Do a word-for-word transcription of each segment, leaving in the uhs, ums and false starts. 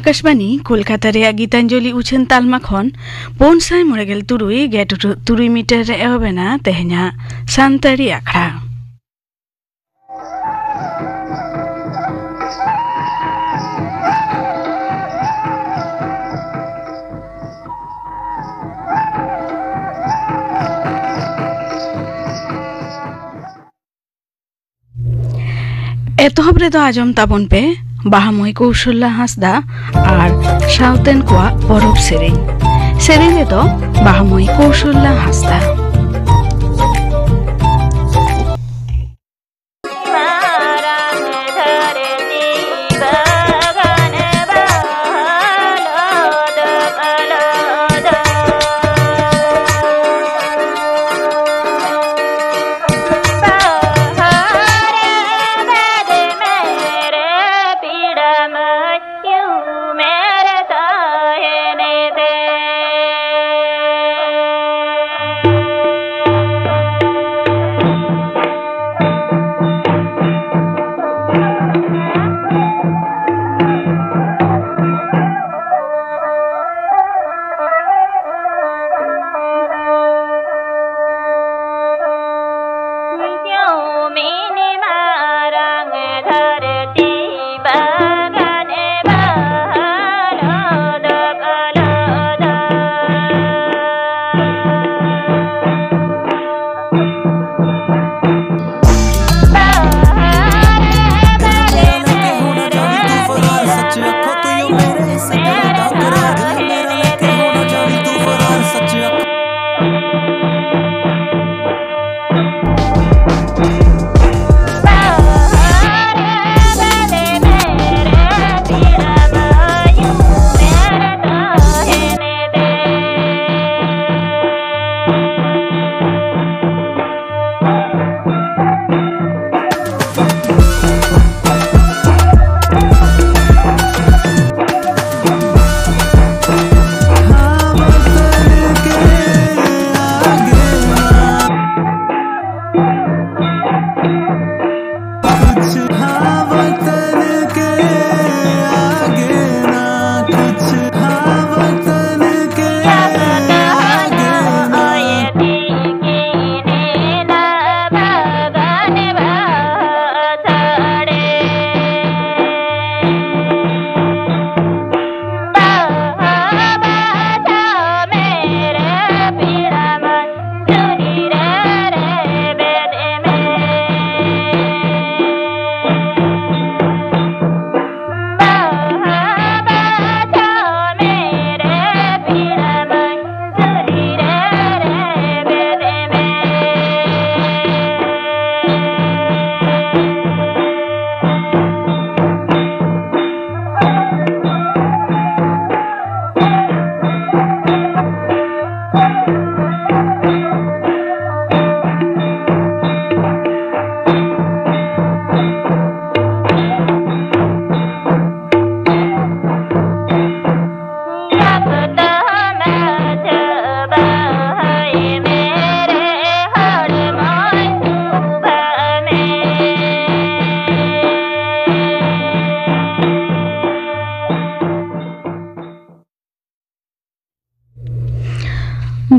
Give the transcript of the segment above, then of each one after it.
ᱟᱠᱟᱥᱵᱟᱱᱤ ᱠᱳᱞᱠᱟᱛᱟ ᱨᱮᱭᱟᱜ ᱜᱤᱛᱟᱧᱡᱚᱞᱤ ᱩᱪᱷᱟᱹᱱ ᱛᱟᱞᱢᱟ ᱠᱷᱚᱱ ᱯᱩᱱ ᱥᱟᱭ ᱢᱚᱬᱮ ᱜᱮᱞ ᱛᱩᱨᱩᱭ ᱜᱮᱴ ᱛᱩᱨᱩᱭ ᱢᱤᱴᱟᱨ ᱨᱮ ᱮᱦᱚᱵ ᱮᱱᱟ ᱛᱮᱦᱮᱧᱟᱜ ᱥᱟᱱᱛᱟᱲᱤ ᱟᱠᱷᱲᱟ᱾ ᱮᱛᱚᱦᱚᱵ ᱨᱮᱫᱚ ᱟᱸᱡᱚᱢ ᱛᱟᱵᱚᱱ ᱯᱮ ᱵᱟᱦᱟᱢᱟᱹᱭ ᱠᱳᱣᱥᱚᱞᱞᱟ ᱦᱟᱸᱥᱫᱟ ᱟᱨ ᱥᱟᱶᱛᱮᱱ ᱠᱚᱣᱟᱜ ᱯᱚᱨᱚᱵᱽ ᱥᱮᱨᱮᱧ᱾ ᱥᱮᱨᱮᱧ ᱨᱮᱫᱚ ᱵᱟᱦᱟᱢᱟᱹᱭ ᱠᱳᱣᱥᱚᱞᱞᱟ ᱦᱟᱸᱥᱫᱟ᱾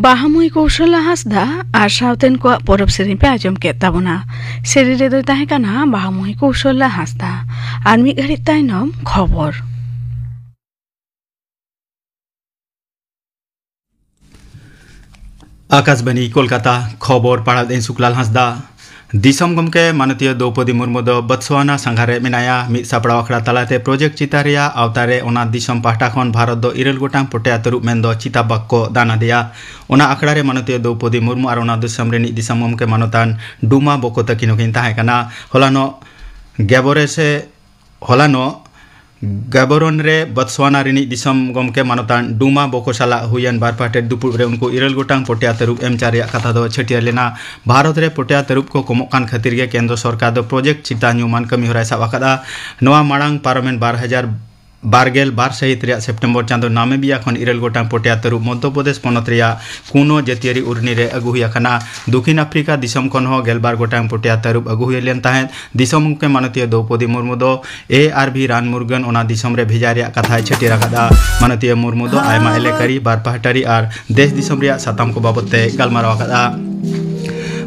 ᱵᱟᱦᱟᱢᱩᱦᱤ ᱠᱚᱣᱥᱚᱞᱟ ᱦᱟᱸᱥᱫᱟ ᱟᱨ ᱥᱟᱶᱛᱮᱱ ᱠᱚᱣᱟᱜ ᱯᱚᱨᱚᱵᱽ ᱥᱮᱨᱮᱧ ᱯᱮ ᱟᱸᱡᱚᱢ ᱠᱮᱫ ᱛᱟᱵᱚᱱᱟ᱾ ᱥᱮᱨᱮᱧ ᱨᱮᱫᱚᱭ ᱛᱟᱦᱮᱸ ᱠᱟᱱᱟ ᱵᱟᱦᱟᱢᱩᱦᱤ ᱠᱚᱣᱥᱚᱞᱟ ᱦᱟᱸᱥᱫᱟ᱾ ᱟᱨ ᱢᱤᱫ ᱜᱷᱟᱹᱲᱤᱡ ᱛᱟᱭᱱᱚᱢ ᱠᱷᱚᱵᱚᱨ᱾ ᱟᱠᱟᱥᱵᱟᱱᱤ ᱠᱳᱞᱠᱟᱛᱟ, ᱠᱷᱚᱵᱚᱨ ᱯᱟᱲᱦᱟᱣ ᱫᱟᱹᱧ ᱥᱩᱠᱞᱟᱞ ᱦᱟᱸᱥᱫᱟ᱾ ᱫᱤᱥᱚᱢ ᱜᱚᱢᱠᱮ ᱢᱟᱱᱚᱛᱤᱭᱟᱹ ᱫᱨᱚᱣᱯᱚᱫᱤ ᱢᱩᱨᱢᱩ ᱫᱚ ᱵᱚᱛᱥᱣᱟᱱᱟ ᱥᱟᱸᱜᱷᱟᱨ ᱨᱮ ᱢᱮᱱᱟᱭᱟ᱾ ᱢᱤᱫ ᱥᱟᱯᱲᱟᱣ ᱟᱠᱷᱲᱟ ᱛᱟᱞᱟᱛᱮ ᱯᱨᱚᱡᱮᱠᱴ ᱪᱤᱛᱟᱹ ᱨᱮᱭᱟᱜ ᱟᱣᱛᱟ ᱨᱮ ᱚᱱᱟ ᱫᱤᱥᱚᱢ ᱯᱟᱦᱴᱟ ᱠᱷᱚᱱ ᱵᱷᱟᱨᱚᱛ ᱫᱚ ᱤᱨᱟᱹᱞ ᱜᱚᱴᱟᱝ ᱯᱚᱴᱮᱭᱟ ᱛᱟᱹᱨᱩᱵ ᱢᱮᱱᱫᱚ ᱪᱤᱛᱟ ᱵᱟᱠ ᱠᱚ ᱫᱟᱱ ᱟᱫᱮᱭᱟ᱾ ᱚᱱᱟ ᱟᱠᱷᱲᱟ ᱨᱮ ᱢᱟᱱᱚᱛᱤᱭᱟᱹ ᱫᱨᱚᱣᱯᱚᱫᱤ ᱢᱩᱨᱢᱩ ᱟᱨ ᱚᱱᱟ ᱫᱤᱥᱚᱢ ᱨᱤᱱᱤᱡ ᱫᱤᱥᱚᱢ ᱜᱚᱢᱠᱮ ᱢᱟᱱᱚᱛᱟᱱ ᱰᱩᱢᱟ ᱵᱚᱠᱚ ᱛᱟᱹᱠᱤᱱ ᱦᱚᱸᱠᱤᱱ ᱛᱟᱦᱮᱸ ᱠᱟᱱᱟ᱾ ᱦᱚᱞᱟᱱᱚᱜ ᱜᱮᱵᱚᱨᱮ ᱥᱮ ᱦᱚᱞᱟᱱᱚᱜ ᱜᱟᱵᱚᱨᱚᱱ ᱨᱮ ᱵᱚᱛᱥᱣᱟᱱᱟ ᱨᱤᱱᱤᱡ ᱫᱤᱥᱚᱢ ᱜᱚᱢᱠᱮ ᱢᱟᱱᱚᱛᱟᱱ ᱰᱩᱢᱟ ᱵᱚᱠᱚ ᱥᱟᱞᱟᱜ ᱦᱩᱭᱮᱱ ᱵᱟᱨ ᱯᱟᱦᱴᱮ ᱫᱩᱯᱩᱲᱩᱵ ᱨᱮ ᱩᱱᱠᱩ ᱤᱨᱟᱹᱞ ᱜᱚᱴᱟᱝ ᱯᱚᱴᱮᱭᱟ ᱛᱟᱹᱨᱩᱵ ᱮᱢ ᱪᱟᱞ ᱨᱮᱭᱟᱜ ᱠᱟᱛᱷᱟ ᱫᱚ ᱪᱷᱟᱹᱴᱭᱟᱹᱨ ᱞᱮᱱᱟ᱾ ᱵᱷᱟᱨᱚᱛ ᱨᱮ ᱯᱚᱴᱮᱭᱟ ᱛᱟᱹᱨᱩᱵ ᱠᱚ ᱠᱚᱢᱚᱜ ᱠᱟᱱ ᱠᱷᱟᱹᱛᱤᱨ ᱜᱮ ᱠᱮᱱᱫᱨᱚ ᱥᱚᱨᱠᱟᱨ ᱫᱚ ᱯᱨᱚᱡᱮᱠᱴ ᱪᱤᱛᱟ ᱧᱩᱢᱟᱱ ᱠᱟᱹᱢᱤ ᱦᱚᱨᱟᱭ ᱥᱟᱵ ᱟᱠᱟᱫᱟ᱾ ᱱᱚᱣᱟ ᱢᱟᱲᱟᱝ ᱯᱟᱨᱚᱢᱮᱱ ᱵᱟᱨ ᱦᱟᱡᱟᱨ ᱵᱟᱨ ᱜᱮᱞ ᱵᱟᱨ ᱥᱟᱹᱦᱤᱛ ᱨᱮᱭᱟᱜ ᱥᱮᱯᱴᱮᱢᱵᱚᱨ ᱪᱟᱸᱫᱚ ᱱᱟᱢᱤᱵᱤᱭᱟ ᱠᱷᱚᱱ ᱤᱨᱟᱹᱞ ᱜᱚᱴᱟᱝ ᱯᱚᱴᱮᱭᱟ ᱛᱟᱹᱨᱩᱵ ᱢᱚᱫᱽᱫᱷᱚ ᱯᱨᱚᱫᱮᱥ ᱯᱚᱱᱚᱛ ᱨᱮᱭᱟᱜ ᱠᱩᱱᱳ ᱡᱟᱹᱛᱤᱭᱟᱹᱨᱤ ᱩᱨᱱᱤ ᱨᱮ ᱟᱹᱜᱩ ᱦᱩᱭ ᱟᱠᱟᱱᱟ᱾ ᱫᱚᱠᱷᱤᱱ ᱟᱯᱷᱨᱤᱠᱟ ᱫᱤᱥᱚᱢ ᱠᱷᱚᱱ ᱦᱚᱸ ᱜᱮᱞᱵᱟᱨ ᱜᱚᱴᱟᱝ ᱯᱚᱴᱮᱭᱟ ᱛᱟᱹᱨᱩᱵ ᱟᱹᱜᱩ ᱦᱩᱭ ᱞᱮᱱ ᱛᱟᱦᱮᱸᱫ᱾ ᱫᱤᱥᱚᱢ ᱜᱚᱢᱠᱮ ᱢᱟᱱᱚᱛᱤᱭᱟᱹ ᱫᱨᱚᱣᱯᱚᱫᱤ ᱢᱩᱨᱢᱩ ᱫᱚ ᱮ ᱟᱨ ᱵᱷᱤ ᱨᱟᱱ ᱢᱩᱨᱜᱟᱹᱱ ᱚᱱᱟ ᱫᱤᱥᱚᱢ ᱨᱮ ᱵᱷᱮᱡᱟ ᱨᱮᱭᱟᱜ ᱠᱟᱛᱷᱟᱭ ᱪᱷᱟᱹᱴᱭᱟᱹᱨ ᱟᱠᱟᱫᱟ᱾ ᱢᱟᱱᱚᱛᱤᱭᱟᱹ ᱢᱩᱨᱢᱩ ᱫᱚ ᱟᱭᱢᱟ ᱮᱞᱟᱠᱟᱨᱤ, ᱵᱟᱨ ᱯᱟᱦᱴᱟᱨᱤ ᱟᱨ ᱫᱮᱥ ᱫᱤᱥᱚᱢ ᱨᱮᱭᱟᱜ ᱥᱟᱛᱟᱢ ᱠᱚ ᱵᱟᱵᱚᱛ ᱛᱮ ᱜᱟᱞᱢᱟᱨᱟᱣ ᱟᱠᱟᱫᱟ᱾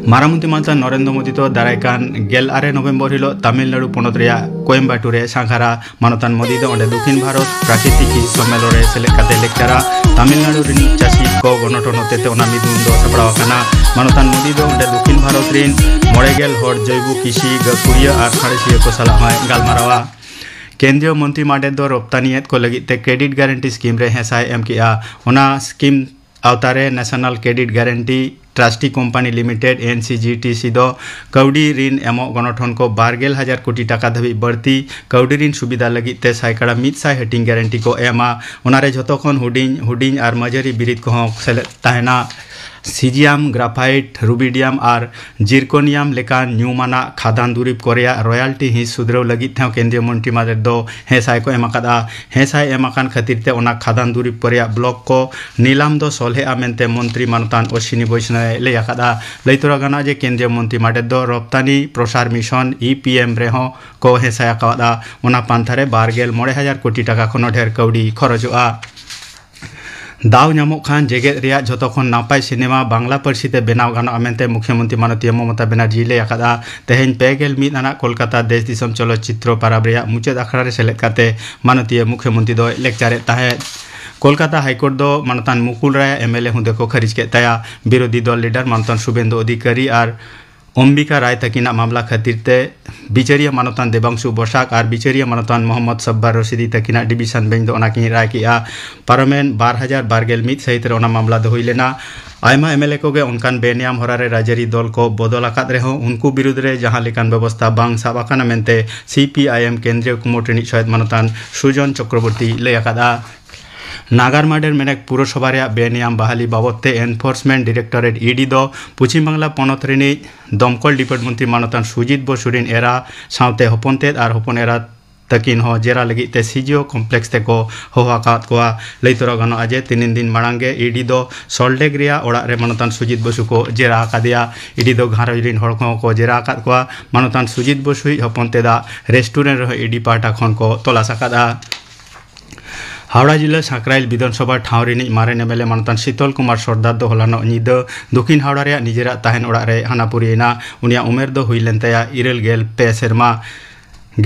ᱢᱟᱨᱟᱝ ᱢᱚᱱᱛᱨᱤ ᱢᱟᱱᱚᱛᱟᱱ ᱱᱚᱨᱮᱱᱫᱨᱚ ᱢᱳᱫᱤ ᱫᱚ ᱫᱟᱨᱟᱭ ᱠᱟᱱ ᱜᱮᱞ ᱟᱨᱮ ᱱᱚᱵᱷᱮᱢᱵᱚᱨ ᱦᱤᱞᱚᱜ ᱛᱟᱢᱤᱞᱱᱟᱲᱩ ᱯᱚᱱᱚᱛ ᱨᱮᱭᱟᱜ ᱠᱳᱭᱮᱢᱵᱟᱴᱩᱨ ᱮ ᱥᱟᱸᱜᱷᱟᱨᱟ᱾ ᱢᱟᱱᱚᱛᱟᱱ ᱢᱳᱫᱤ ᱫᱚ ᱚᱸᱰᱮ ᱫᱚᱠᱷᱤᱱ ᱵᱷᱟᱨᱚᱛ ᱯᱨᱟᱠᱨᱤᱛᱤᱠ ᱥᱚᱢᱢᱮᱞᱚᱱ ᱨᱮ ᱥᱮᱞᱮᱫ ᱠᱟᱛᱮ ᱞᱮᱠᱪᱟᱨᱟ᱾ ᱛᱟᱢᱤᱞᱱᱟᱲᱩ ᱨᱤᱱᱤᱡ ᱪᱟᱹᱥᱤ ᱠᱚ ᱜᱚᱱᱚᱴᱷᱚᱱ ᱦᱚᱛᱮᱛᱮ ᱚᱱᱟ ᱢᱤᱫᱩᱱ ᱫᱚ ᱥᱟᱯᱲᱟᱣ ᱟᱠᱟᱱᱟ᱾ ᱢᱟᱱᱚᱛᱟᱱ ᱢᱳᱫᱤ ᱫᱚ ᱚᱸᱰᱮ ᱫᱚᱠᱷᱤᱱ ᱵᱷᱟᱨᱚᱛ ᱨᱤᱱ ᱢᱚᱬᱮ ᱜᱮᱞ ᱦᱚᱲ ᱡᱳᱭᱵᱚ ᱠᱨᱤᱥᱤ ᱜᱟᱹᱠᱷᱩᱲᱤᱭᱟᱹ ᱟᱨ ᱥᱟᱬᱮᱥᱤᱭᱟᱹ ᱠᱚ ᱥᱟᱞᱟᱜ ᱦᱚᱸᱭ ᱜᱟᱞᱢᱟᱨᱟᱣᱟ᱾ ᱠᱮᱱᱫᱨᱤᱭᱚ ᱢᱚᱱᱛᱨᱤ ᱢᱟᱰᱮᱨ ᱫᱚ ᱨᱚᱯᱛᱟᱱᱤᱭᱮᱫ ᱠᱚ ᱞᱟᱹᱜᱤᱫ ᱛᱮ ᱠᱨᱮᱰᱤᱴ ᱜᱟᱨᱮᱱᱴᱤ ᱥᱠᱤᱢ ᱨᱮ ᱦᱮᱸᱥᱟᱭ ᱮᱢ ᱠᱮᱜᱼᱟ᱾ ᱚᱱᱟ ᱥᱠᱤᱢ ᱟᱣᱛᱟ ᱨᱮ national credit guarantee ᱴᱨᱟᱥᱴᱤ company limited, ᱮᱱ ᱥᱤ ᱡᱤ ᱴᱤ ᱥᱤ, ᱫᱚ ᱠᱟᱹᱣᱰᱤ ᱨᱤᱱ ᱮᱢᱚᱜ ᱜᱚᱱᱚᱴᱷᱚᱱ ᱠᱚ ᱵᱟᱨ ᱜᱮᱞ ᱦᱟᱡᱟᱨ ᱠᱳᱴᱤ ᱴᱟᱠᱟ ᱫᱷᱟᱹᱵᱤᱡ ᱵᱟᱹᱲᱛᱤ ᱠᱟᱹᱣᱰᱤ ᱨᱤᱱ ᱥᱩᱵᱤᱫᱷᱟ ᱞᱟᱹᱜᱤᱫ ᱛᱮ ᱥᱟᱭᱠᱟᱲᱟ ᱢᱤᱫ ᱥᱟᱭ ᱦᱟᱹᱴᱤᱧ ᱜᱟᱨᱮᱱᱴᱤ ᱠᱚ ᱮᱢᱟ᱾ ᱚᱱᱟ ᱨᱮ ᱡᱷᱚᱛᱚ ᱠᱷᱚᱱ ᱦᱩᱰᱤᱧ, ᱦᱩᱰᱤᱧ ᱟᱨ ᱢᱟᱹᱡᱷᱟᱹᱨᱤ ᱵᱤᱨᱤᱫ ᱠᱚᱦᱚᱸ ᱥᱮᱞᱮᱫ ᱛᱟᱦᱮᱱᱟ᱾ ᱥᱤᱡᱤᱭᱟᱢ, ᱜᱨᱟᱯᱷᱟᱭᱤᱴ, ᱨᱩᱵᱤᱰᱤᱭᱟᱢ ᱟᱨ ᱡᱤᱨᱠᱳᱱᱤᱭᱟᱢ ᱞᱮᱠᱟᱱ ᱧᱩᱢᱟᱱᱟᱜ ᱠᱷᱟᱫᱟᱱ ᱫᱩᱨᱤᱵᱽ ᱠᱚ ᱨᱮᱭᱟᱜ ᱨᱚᱭᱟᱞᱴᱤ ᱦᱤᱸᱥ ᱥᱩᱫᱷᱨᱟᱹᱣ ᱞᱟᱹᱜᱤᱫ ᱛᱮᱦᱚᱸ ᱠᱮᱱᱫᱨᱤᱭᱚ ᱢᱚᱱᱛᱨᱤ ᱢᱟᱰᱮᱨ ᱫᱚ ᱦᱮᱸᱥᱟᱭ ᱠᱚ ᱮᱢ ᱟᱠᱟᱫᱼᱟ᱾ ᱦᱮᱸᱥᱟᱭ ᱮᱢ ᱟᱠᱟᱱ ᱠᱷᱟᱹᱛᱤᱨ ᱛᱮ ᱚᱱᱟ ᱠᱷᱟᱫᱟᱱ ᱫᱩᱨᱤᱵᱽ ᱠᱚ ᱨᱮᱭᱟᱜ ᱵᱞᱚᱠ ᱠᱚ ᱱᱤᱞᱟᱢ ᱫᱚ ᱥᱚᱞᱦᱮᱜᱼᱟ ᱢᱮᱱᱛᱮ ᱢᱚᱱᱛᱨᱤ ᱢᱟᱱᱚᱛᱟᱱ ᱚᱥᱣᱤᱱᱤ ᱵᱳᱭᱥᱱᱚᱭ ᱞᱟᱹᱭ ᱟᱠᱟᱫᱼᱟ᱾ ᱞᱟᱹᱭ ᱛᱚᱨᱟ ᱜᱟᱱᱚᱜᱼᱟ ᱡᱮ ᱠᱮᱱᱫᱨᱤᱭᱚ ᱢᱚᱱᱛᱨᱤ ᱢᱟᱰᱮᱨ ᱫᱚ ᱨᱚᱯᱛᱟᱱᱤ ᱯᱨᱚᱥᱟᱨ ᱢᱤᱥᱚᱱ, ᱤ ᱯᱤ ᱮᱢ, ᱨᱮᱦᱚᱸ ᱠᱚ ᱦᱮᱸᱥᱟᱭ ᱟᱠᱟᱣᱟᱫᱼᱟ᱾ ᱚᱱᱟ ᱯᱟᱱᱛᱷᱟ ᱨᱮ ᱵᱟᱨ ᱜᱮᱞ ᱢᱚᱬᱮ ᱦᱟᱡᱟᱨ ᱠᱳᱴᱤ ᱴᱟᱠᱟ ᱠᱷᱚᱱ ᱦᱚᱸ ᱰᱷᱮᱨ ᱠᱟᱹᱣᱰᱤ ᱠᱷᱚᱨᱚᱪᱚᱜᱼᱟ᱾ ᱫᱟᱣ ᱧᱟᱢᱚᱜ ᱠᱷᱟᱱ ᱡᱮᱜᱮᱛ ᱨᱮᱭᱟᱜ ᱡᱷᱚᱛᱚ ᱠᱷᱚᱱ ᱱᱟᱯᱟᱭ ᱥᱤᱱᱮᱢᱟ ᱵᱟᱝᱞᱟ ᱯᱟᱹᱨᱥᱤ ᱛᱮ ᱵᱮᱱᱟᱣ ᱜᱟᱱᱚᱜᱼᱟ ᱢᱮᱱᱛᱮ ᱢᱩᱠᱷᱭᱟᱹᱢᱚᱱᱛᱨᱤ ᱢᱟᱱᱚᱛᱤᱭᱟᱹ ᱢᱚᱢᱚᱛᱟ ᱵᱮᱱᱟᱨᱡᱤᱭ ᱞᱟᱹᱭ ᱟᱠᱟᱫᱼᱟ᱾ ᱛᱮᱦᱮᱧ ᱯᱮ ᱜᱮᱞ ᱢᱤᱫ ᱟᱱᱟᱜ ᱠᱳᱞᱠᱟᱛᱟ ᱫᱮᱥ ᱫᱤᱥᱚᱢ ᱪᱚᱞᱚᱛ ᱪᱤᱛᱨᱚ ᱯᱟᱨᱟᱵᱽ ᱨᱮᱭᱟᱜ ᱢᱩᱪᱟᱹᱫ ᱟᱠᱷᱲᱟ ᱨᱮ ᱥᱮᱞᱮᱫ ᱠᱟᱛᱮ ᱢᱟᱱᱚᱛᱤᱭᱟᱹ ᱢᱩᱠᱷᱭᱟᱹᱢᱚᱱᱛᱨᱤ ᱫᱚᱭ ᱞᱮᱠᱪᱟᱨᱮᱫ ᱛᱟᱦᱮᱸᱫ᱾ ᱠᱳᱞᱠᱟᱛᱟ ᱦᱟᱭᱠᱳᱨᱴ ᱫᱚ ᱢᱟᱱᱚᱛᱟᱱ ᱢᱩᱠᱩᱞ ᱨᱟᱭᱟᱜ ᱮᱢ ᱮᱞ ᱮ ᱦᱩᱫᱟᱹ ᱠᱚ ᱠᱷᱟᱹᱨᱤᱡ ᱠᱮᱫ ᱛᱟᱭᱟ᱾ ᱵᱤᱨᱳᱫᱷᱤ ᱫᱚᱞ ᱞᱤᱰᱟᱨ ᱢᱟᱱᱚᱛᱟᱱ ᱥᱩᱵᱮᱱᱫᱩ ᱚᱫᱷᱤᱠᱟᱨᱤ ᱟᱨ ᱚᱢᱵᱤᱠᱟ ᱨᱟᱭ ᱛᱟᱹᱠᱤᱱᱟᱜ ᱢᱟᱢᱞᱟ ᱠᱷᱟᱹᱛᱤᱨ ᱛᱮ ᱵᱤᱪᱟᱹᱨᱤᱭᱟᱹ ᱢᱟᱱᱚᱛᱟᱱ ᱫᱮᱵᱟᱝᱥᱩ ᱵᱚᱥᱟᱠ ᱟᱨ ᱵᱤᱪᱟᱹᱨᱤᱭᱟᱹ ᱢᱟᱱᱚᱛᱟᱱ ᱢᱚᱦᱚᱢᱢᱚᱫᱽ ᱥᱟᱵᱵᱟᱨ ᱨᱚᱥᱤᱫᱤ ᱛᱟᱹᱠᱤᱱᱟᱜ ᱰᱤᱵᱤᱥᱚᱱ ᱵᱮᱧᱪ ᱫᱚ ᱚᱱᱟ ᱠᱤᱱ ᱨᱟᱭ ᱠᱮᱜᱼᱟ᱾ ᱯᱟᱨᱚᱢᱮᱱ ᱵᱟᱨ ᱦᱟᱡᱟᱨ ᱵᱟᱨ ᱜᱮᱞ ᱢᱤᱫ ᱥᱟᱹᱦᱤᱛ ᱨᱮ ᱚᱱᱟ ᱢᱟᱢᱞᱟ ᱫᱚ ᱦᱩᱭ ᱞᱮᱱᱟ᱾ ᱟᱭᱢᱟ ᱮᱢ ᱮᱞ ᱮ ᱠᱚᱜᱮ ᱚᱱᱠᱟᱱ ᱵᱮᱱᱤᱭᱟᱢ ᱦᱚᱨᱟ ᱨᱮ ᱨᱟᱡᱽᱟᱹᱨᱤ ᱫᱚᱞ ᱠᱚ ᱵᱚᱫᱚᱞ ᱟᱠᱟᱫ ᱨᱮᱦᱚᱸ ᱩᱱᱠᱩ ᱵᱤᱨᱩᱫᱽ ᱨᱮ ᱡᱟᱦᱟᱸ ᱞᱮᱠᱟᱱ ᱵᱮᱵᱚᱥᱛᱷᱟ ᱵᱟᱝ ᱥᱟᱵ ᱟᱠᱟᱱᱟ ᱢᱮᱱᱛᱮ ᱥᱤ ᱯᱤ ᱟᱭ ᱮᱢ ᱠᱮᱱᱫᱨᱤᱭᱚ ᱠᱩᱢᱩᱴ ᱨᱤᱱᱤᱡ ᱥᱚᱦᱮᱫ ᱢᱟᱱᱚᱛᱟᱱ ᱥᱩᱡᱚᱱ ᱪᱚᱠᱨᱚᱵᱚᱨᱛᱤ ᱞᱟᱹᱭ ᱟᱠᱟᱫᱼᱟ᱾ ᱱᱟᱜᱟᱨ ᱢᱟᱰᱮᱨ ᱢᱮᱱᱮᱠ ᱯᱩᱨᱚᱥᱚᱵᱷᱟ ᱨᱮᱭᱟᱜ ᱵᱮᱱᱤᱭᱟᱢ ᱵᱟᱦᱟᱞᱤ ᱵᱟᱵᱚᱫ ᱛᱮ ᱮᱱᱯᱷᱳᱨᱥᱢᱮᱱᱴ ᱰᱤᱨᱮᱠᱴᱚᱨᱮᱴ ᱤ ᱰᱤ ᱫᱚ ᱯᱚᱪᱷᱤᱢ ᱵᱟᱝᱞᱟ ᱯᱚᱱᱚᱛ ᱨᱤᱱᱤᱡ ᱫᱚᱢᱠᱚᱞ ᱰᱤᱯᱟᱨᱴ ᱢᱚᱱᱛᱨᱤ ᱢᱟᱱᱚᱛᱟᱱ ᱥᱩᱡᱤᱛ ᱵᱚᱥᱩ ᱨᱤᱱ ᱮᱨᱟ ᱥᱟᱶᱛᱮ ᱦᱚᱯᱚᱱ ᱛᱮᱫ ᱟᱨ ᱦᱚᱯᱚᱱ ᱮᱨᱟ ᱛᱟᱹᱠᱤᱱ ᱦᱚᱸ ᱡᱮᱨᱟ ᱞᱟᱹᱜᱤᱫ ᱛᱮ ᱥᱤ ᱡᱤ ᱳ ᱠᱚᱢᱯᱞᱮᱠᱥ ᱛᱮᱠᱚ ᱦᱚᱦᱚ ᱟᱠᱟᱫ ᱠᱚᱣᱟ᱾ ᱞᱟᱹᱭ ᱛᱚᱨᱟ ᱜᱟᱱᱚᱜᱼᱟ ᱡᱮ ᱛᱤᱱᱤᱱ ᱫᱤᱱ ᱢᱟᱲᱟᱝ ᱜᱮ ᱤ ᱰᱤ ᱫᱚ ᱥᱚᱞᱰᱮᱜᱽ ᱨᱮᱭᱟᱜ ᱚᱲᱟᱜ ᱨᱮ ᱢᱟᱱᱚᱛᱟᱱ ᱥᱩᱡᱤᱛ ᱵᱚᱥᱩ ᱠᱚ ᱡᱮᱨᱟ ᱟᱠᱟᱫᱮᱭᱟ᱾ ᱤ ᱰᱤ ᱫᱚ ᱜᱷᱟᱨᱚᱸᱡᱽ ᱨᱤᱱ ᱦᱚᱲ ᱠᱚᱦᱚᱸ ᱠᱚ ᱡᱮᱨᱟ ᱟᱠᱟᱫ ᱠᱚᱣᱟ᱾ ᱢᱟᱱᱚᱛᱟᱱ ᱥᱩᱡᱤᱛ ᱵᱚᱥᱩᱭᱤᱡ ᱦᱚᱯᱚᱱ ᱛᱮᱫᱟᱜ ᱨᱮᱥᱴᱩᱨᱮᱱᱴ ᱨᱮᱦᱚᱸ ᱤ ᱰᱤ ᱯᱟᱦᱴᱟ ᱠᱷᱚᱱ ᱠᱚ ᱛᱚᱞᱟᱥ ᱟᱠᱟᱫᱼᱟ᱾ ᱦᱟᱣᱲᱟ ᱡᱤᱞᱟᱹ ᱥᱟᱸᱠᱨᱟᱭᱤᱞ ᱵᱤᱫᱷᱟᱱᱥᱚᱵᱷᱟ ᱴᱷᱟᱶ ᱨᱤᱱᱤᱡ ᱢᱟᱨᱮᱱ ᱮᱢ ᱮᱞ ᱮ ᱢᱟᱱᱚᱛᱟᱱ ᱥᱤᱛᱚᱞ ᱠᱩᱢᱟᱨ ᱥᱚᱨᱫᱟᱨ ᱫᱚ ᱦᱚᱞᱟᱱᱚᱜ ᱧᱤᱫᱟᱹ ᱫᱚᱠᱷᱤᱱ ᱦᱟᱣᱲᱟ ᱨᱮᱭᱟᱜ ᱱᱤᱡᱮᱨᱟᱜ ᱛᱟᱦᱮᱱ ᱚᱲᱟᱜ ᱨᱮ ᱦᱟᱱᱟᱯᱩᱨᱤᱭᱮᱱᱟ᱾ ᱩᱱᱤᱭᱟᱜ ᱩᱢᱮᱨ ᱫᱚ ᱦᱩᱭ ᱞᱮᱱ ᱛᱟᱭᱟ ᱤᱨᱟᱹᱞ ᱜᱮᱞ ᱯᱮ ᱥᱮᱨᱢᱟ᱾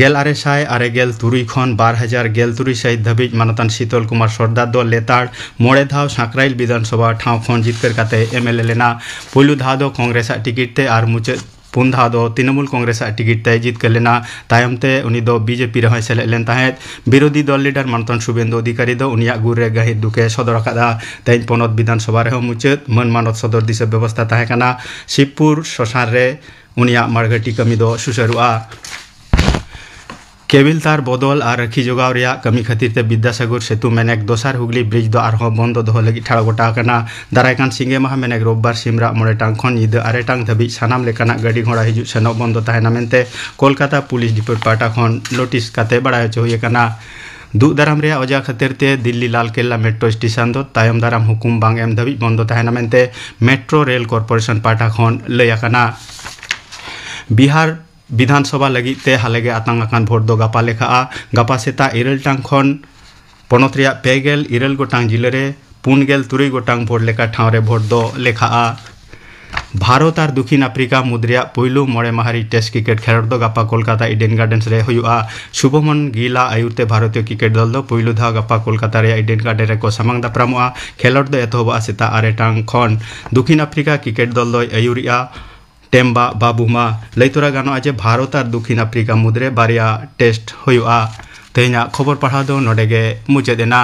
ᱜᱮᱞ ᱟᱨᱮ ᱥᱟᱭ ᱟᱨᱮ ᱜᱮᱞ ᱛᱩᱨᱩᱭ ᱠᱷᱚᱱ ᱵᱟᱨ ᱦᱟᱡᱟᱨ ᱜᱮᱞ ᱛᱩᱨᱩᱭ ᱥᱟᱹᱦᱤᱛ ᱫᱷᱟᱹᱵᱤᱡ ᱢᱟᱱᱚᱛᱟᱱ ᱥᱤᱛᱚᱞ ᱠᱩᱢᱟᱨ ᱥᱚᱨᱫᱟᱨ ᱫᱚ ᱞᱮᱛᱟᱲ ᱢᱚᱬᱮ ᱫᱷᱟᱣ ᱥᱟᱸᱠᱨᱟᱭᱤᱞ ᱵᱤᱫᱷᱟᱱᱥᱚᱵᱷᱟ ᱴᱷᱟᱶ ᱠᱷᱚᱱ ᱡᱤᱛᱠᱟᱹᱨ ᱠᱟᱛᱮ ᱮᱢ ᱮᱞ ᱮ ᱞᱮᱱᱟ᱾ ᱯᱩᱭᱞᱩ ᱫᱷᱟᱣ ᱫᱚ ᱠᱚᱝᱜᱨᱮᱥ ᱟᱜ ᱴᱤᱠᱤᱴ ᱛᱮ ᱟᱨ ᱢᱩᱪᱟᱹᱫ ᱯᱩᱱ ᱫᱷᱟᱣ ᱫᱚ ᱛᱨᱤᱱᱚᱢᱩᱞ ᱠᱚᱝᱜᱨᱮᱥ ᱟᱜ ᱴᱤᱠᱤᱴ ᱛᱮᱭ ᱡᱤᱛᱠᱟᱹᱨ ᱞᱮᱱᱟ᱾ ᱛᱟᱭᱚᱢ ᱛᱮ ᱩᱱᱤ ᱫᱚ ᱵᱤ ᱡᱮ ᱯᱤ ᱨᱮᱦᱚᱸᱭ ᱥᱮᱞᱮᱫ ᱞᱮᱱ ᱛᱟᱦᱮᱸᱫ᱾ ᱵᱤᱨᱳᱫᱷᱤ ᱫᱚᱞ ᱞᱤᱰᱟᱨ ᱢᱟᱱᱚᱛᱟᱱ ᱥᱩᱵᱮᱱᱫᱩ ᱚᱫᱷᱤᱠᱟᱨᱤ ᱫᱚ ᱩᱱᱤᱭᱟᱜ ᱜᱩᱨ ᱨᱮ ᱜᱟᱹᱦᱤᱨ ᱫᱩᱠ ᱮ ᱥᱚᱫᱚᱨ ᱟᱠᱟᱫᱼᱟ᱾ ᱛᱮᱦᱮᱧ ᱯᱚᱱᱚᱛ ᱵᱤᱫᱷᱟᱱ ᱥᱚᱵᱷᱟ ᱨᱮᱦᱚᱸ ᱢᱩᱪᱟᱹᱫ ᱢᱟᱹᱱ ᱢᱟᱱᱚᱛ ᱥᱚᱫᱚᱨ ᱫᱤᱥᱟᱹ ᱵᱮᱵᱚᱥᱛᱷᱟ ᱛᱟᱦᱮᱸ ᱠᱟᱱᱟ᱾ ᱥᱤᱵᱽᱯᱩᱨ ᱥᱚᱥᱟᱱ ᱨᱮ ᱩᱱᱤᱭᱟᱜ ᱢᱟᱲᱜᱷᱟᱹᱴᱤ ᱠᱟᱹᱢᱤ ᱫᱚ ᱥᱩᱥᱟᱹᱨᱚᱜᱼᱟ᱾ ᱠᱮᱵᱤᱞ ᱛᱟᱨ ᱵᱚᱫᱚᱞ ᱟᱨ ᱨᱟᱹᱠᱷᱤ ᱡᱚᱜᱟᱣ ᱨᱮᱭᱟᱜ ᱠᱟᱹᱢᱤ ᱠᱷᱟᱹᱛᱤᱨ ᱛᱮ ᱵᱤᱫᱽᱫᱟᱥᱟᱜᱚᱨ ᱥᱮᱛᱩ ᱢᱮᱱᱮᱠ ᱫᱚᱥᱟᱨ ᱦᱩᱜᱽᱞᱤ ᱵᱨᱤᱡᱽ ᱫᱚ ᱟᱨᱦᱚᱸ ᱵᱚᱱᱫᱚ ᱫᱚᱦᱚ ᱞᱟᱹᱜᱤᱫ ᱴᱷᱟᱲᱚ ᱜᱚᱴᱟ ᱟᱠᱟᱱᱟ᱾ ᱫᱟᱨᱟᱭ ᱠᱟᱱ ᱥᱤᱸᱜᱮ ᱢᱟᱦᱟ ᱢᱮᱱᱮᱠ ᱨᱳᱵᱵᱟᱨ ᱥᱤᱢᱨᱟᱜ ᱢᱚᱬᱮ ᱴᱟᱲᱟᱝ ᱠᱷᱚᱱ ᱧᱤᱫᱟᱹ ᱟᱨᱮ ᱴᱟᱲᱟᱝ ᱫᱷᱟᱹᱵᱤᱡ ᱥᱟᱱᱟᱢ ᱞᱮᱠᱟᱱᱟᱜ ᱜᱟᱹᱰᱤ ᱜᱷᱚᱲᱟ ᱦᱤᱡᱩᱜ ᱥᱮᱱᱚᱜ ᱵᱚᱱᱫᱚ ᱛᱟᱦᱮᱱᱟ ᱢᱮᱱᱛᱮ ᱠᱳᱞᱠᱟᱛᱟ ᱯᱩᱞᱤᱥ ᱰᱤᱯᱟᱨᱴ ᱯᱟᱦᱴᱟ ᱠᱷᱚᱱ ᱱᱳᱴᱤᱥ ᱠᱟᱛᱮ ᱵᱟᱲᱟᱭ ᱦᱚᱪᱚ ᱦᱩᱭ ᱟᱠᱟᱱᱟ᱾ ᱫᱩᱜ ᱫᱟᱨᱟᱢ ᱨᱮᱭᱟᱜ ᱚᱡᱮ ᱠᱷᱟᱹᱛᱤᱨ ᱛᱮ ᱫᱤᱞᱞᱤ ᱞᱟᱞ ᱠᱮᱞᱞᱟ ᱢᱮᱴᱨᱳ ᱥᱴᱮᱥᱚᱱ ᱫᱚ ᱛᱟᱭᱚᱢ ᱫᱟᱨᱟᱢ ᱦᱩᱠᱩᱢ ᱵᱟᱝ ᱮᱢ ᱫᱷᱟᱹᱵᱤᱡ ᱵᱚᱱᱫᱚ ᱛᱟᱦᱮᱱᱟ ᱢᱮᱱᱛᱮ ᱢᱮᱴᱨᱳ ᱨᱮᱞ ᱠᱚᱨᱯᱳᱨᱮᱥᱚᱱ ᱯᱟᱦᱴᱟ ᱠᱷᱚᱱ ᱞᱟᱹᱭ ᱟᱠᱟᱱᱟ᱾ ᱵᱤᱦᱟᱨ ᱵᱤᱫᱷᱟᱱ ᱥᱚᱵᱷᱟ ᱞᱟᱹᱜᱤᱫ ᱛᱮ ᱦᱟᱞᱮ ᱜᱮ ᱟᱛᱟᱝ ᱟᱠᱟᱱ ᱵᱷᱳᱴ ᱫᱚ ᱜᱟᱯᱟ ᱞᱮᱠᱷᱟᱜᱼᱟ᱾ ᱜᱟᱯᱟ ᱥᱮᱛᱟᱜ ᱤᱨᱟᱹᱞ ᱴᱟᱲᱟᱝ ᱠᱷᱚᱱ ᱯᱚᱱᱚᱛ ᱨᱮᱭᱟᱜ ᱯᱮ ᱜᱮᱞ ᱤᱨᱟᱹᱞ ᱜᱚᱴᱟᱝ ᱡᱤᱞᱟᱹ ᱨᱮ ᱯᱩᱱ ᱜᱮᱞ ᱛᱩᱨᱩᱭ ᱜᱚᱴᱟᱝ ᱵᱷᱳᱴ ᱞᱮᱠᱟ ᱴᱷᱟᱶ ᱨᱮ ᱵᱷᱳᱴ ᱫᱚ ᱞᱮᱠᱷᱟᱜᱼᱟ᱾ ᱵᱷᱟᱨᱚᱛ ᱟᱨ ᱫᱩᱠᱷᱤᱱ ᱟᱯᱷᱨᱤᱠᱟ ᱢᱩᱫᱽ ᱨᱮᱭᱟᱜ ᱯᱩᱭᱞᱩ ᱢᱚᱬᱮ ᱢᱟᱦᱟ ᱨᱮ ᱴᱮᱥᱴ ᱠᱨᱤᱠᱮᱴ ᱠᱷᱮᱞᱳᱰ ᱫᱚ ᱜᱟᱯᱟ ᱠᱳᱞᱠᱟᱛᱟ ᱤᱰᱮᱱ ᱜᱟᱨᱰᱮᱱᱥ ᱨᱮ ᱦᱩᱭᱩᱜᱼᱟ᱾ ᱥᱩᱵᱷᱚᱢᱚᱱ ᱜᱤᱞ ᱟᱜ ᱟᱹᱭᱩᱨ ᱛᱮ ᱵᱷᱟᱨᱚᱛᱤᱭᱚ ᱠᱨᱤᱠᱮᱴ ᱫᱚᱞ ᱫᱚ ᱯᱩᱭᱞᱩ ᱫᱷᱟᱣ ᱜᱟᱯᱟ ᱠᱳᱞᱠᱟᱛᱟ ᱨᱮᱭᱟᱜ ᱤᱰᱮᱱ ᱜᱟᱨᱰᱮᱱ ᱨᱮᱠᱚ ᱥᱟᱢᱟᱝ ᱫᱟᱯᱨᱟᱢᱚᱜᱼᱟ᱾ ᱠᱷᱮᱞᱳᱰ ᱫᱚ ᱮᱛᱚᱦᱚᱵᱚᱜᱼᱟ ᱥᱮᱛᱟᱜ ᱟᱨᱮ ᱴᱟᱲᱟᱝ ᱠᱷᱚᱱ᱾ ᱫᱩᱠᱷᱤᱱ ᱟᱯᱷᱨᱤᱠᱟ ᱠᱨᱤᱠᱮᱴ ᱫᱚᱞ ᱫᱚᱭ ᱟᱹᱭᱩᱨᱮᱜᱼᱟ ᱴᱮᱢᱵᱟ ᱵᱟᱵᱩᱢᱟ᱾ ᱞᱟᱹᱭ ᱛᱚᱨᱟ ᱜᱟᱱᱚᱜᱼᱟ ᱡᱮ ᱵᱷᱟᱨᱚᱛ ᱟᱨ ᱫᱩᱠᱷᱤᱱ ᱟᱯᱷᱨᱤᱠᱟ ᱢᱩᱫᱽᱨᱮ ᱵᱟᱨᱭᱟ ᱴᱮᱥᱴ ᱦᱩᱭᱩᱜᱼᱟ᱾ ᱛᱮᱦᱮᱧᱟᱜ ᱠᱷᱚᱵᱚᱨ ᱯᱟᱲᱦᱟᱣ ᱫᱚ ᱱᱚᱰᱮ ᱜᱮ ᱢᱩᱪᱟᱹᱫ ᱮᱱᱟ᱾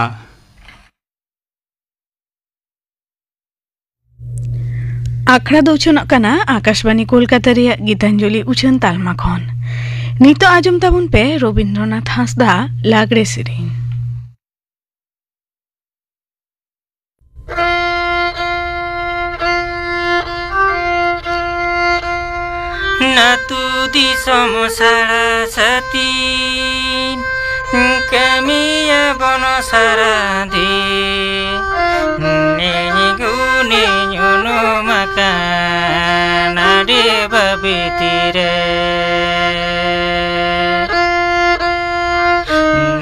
ᱟᱠᱷᱲᱟ ᱫᱚ ᱩᱪᱷᱟᱹᱱᱚᱜ ᱠᱟᱱᱟ ᱟᱠᱟᱥᱵᱟᱱᱤ ᱠᱳᱞᱠᱟᱛᱟ ᱨᱮᱭᱟᱜ ᱜᱤᱛᱟᱧᱡᱚᱞᱤ ᱩᱪᱷᱟᱹᱱ ᱛᱟᱞᱢᱟ ᱠᱷᱚᱱ᱾ ᱱᱤᱛᱚᱜ ᱟᱸᱡᱚᱢ ᱛᱟᱵᱚᱱ ᱯᱮ ᱨᱚᱵᱤᱱᱫᱨᱚᱱᱟᱛᱷ ᱦᱟᱸᱥᱫᱟ ᱞᱟᱜᱽᱲᱮ ᱥᱮᱨᱮᱧ᱾ ᱟᱹᱛᱩ ᱫᱤᱥᱚᱢ ᱥᱟᱲᱟ ᱥᱟᱹᱛᱤᱱ ᱠᱟᱹᱢᱤᱭᱟᱵᱚᱱ ᱥᱟᱨᱟ ᱫᱤᱱ᱾ ᱱᱮᱧ ᱜᱩᱱᱤᱧ ᱩᱱᱩᱢ ᱟᱠᱟᱱ ᱟᱹᱰᱤ ᱵᱟᱹᱵᱤᱛᱤ ᱨᱮ᱾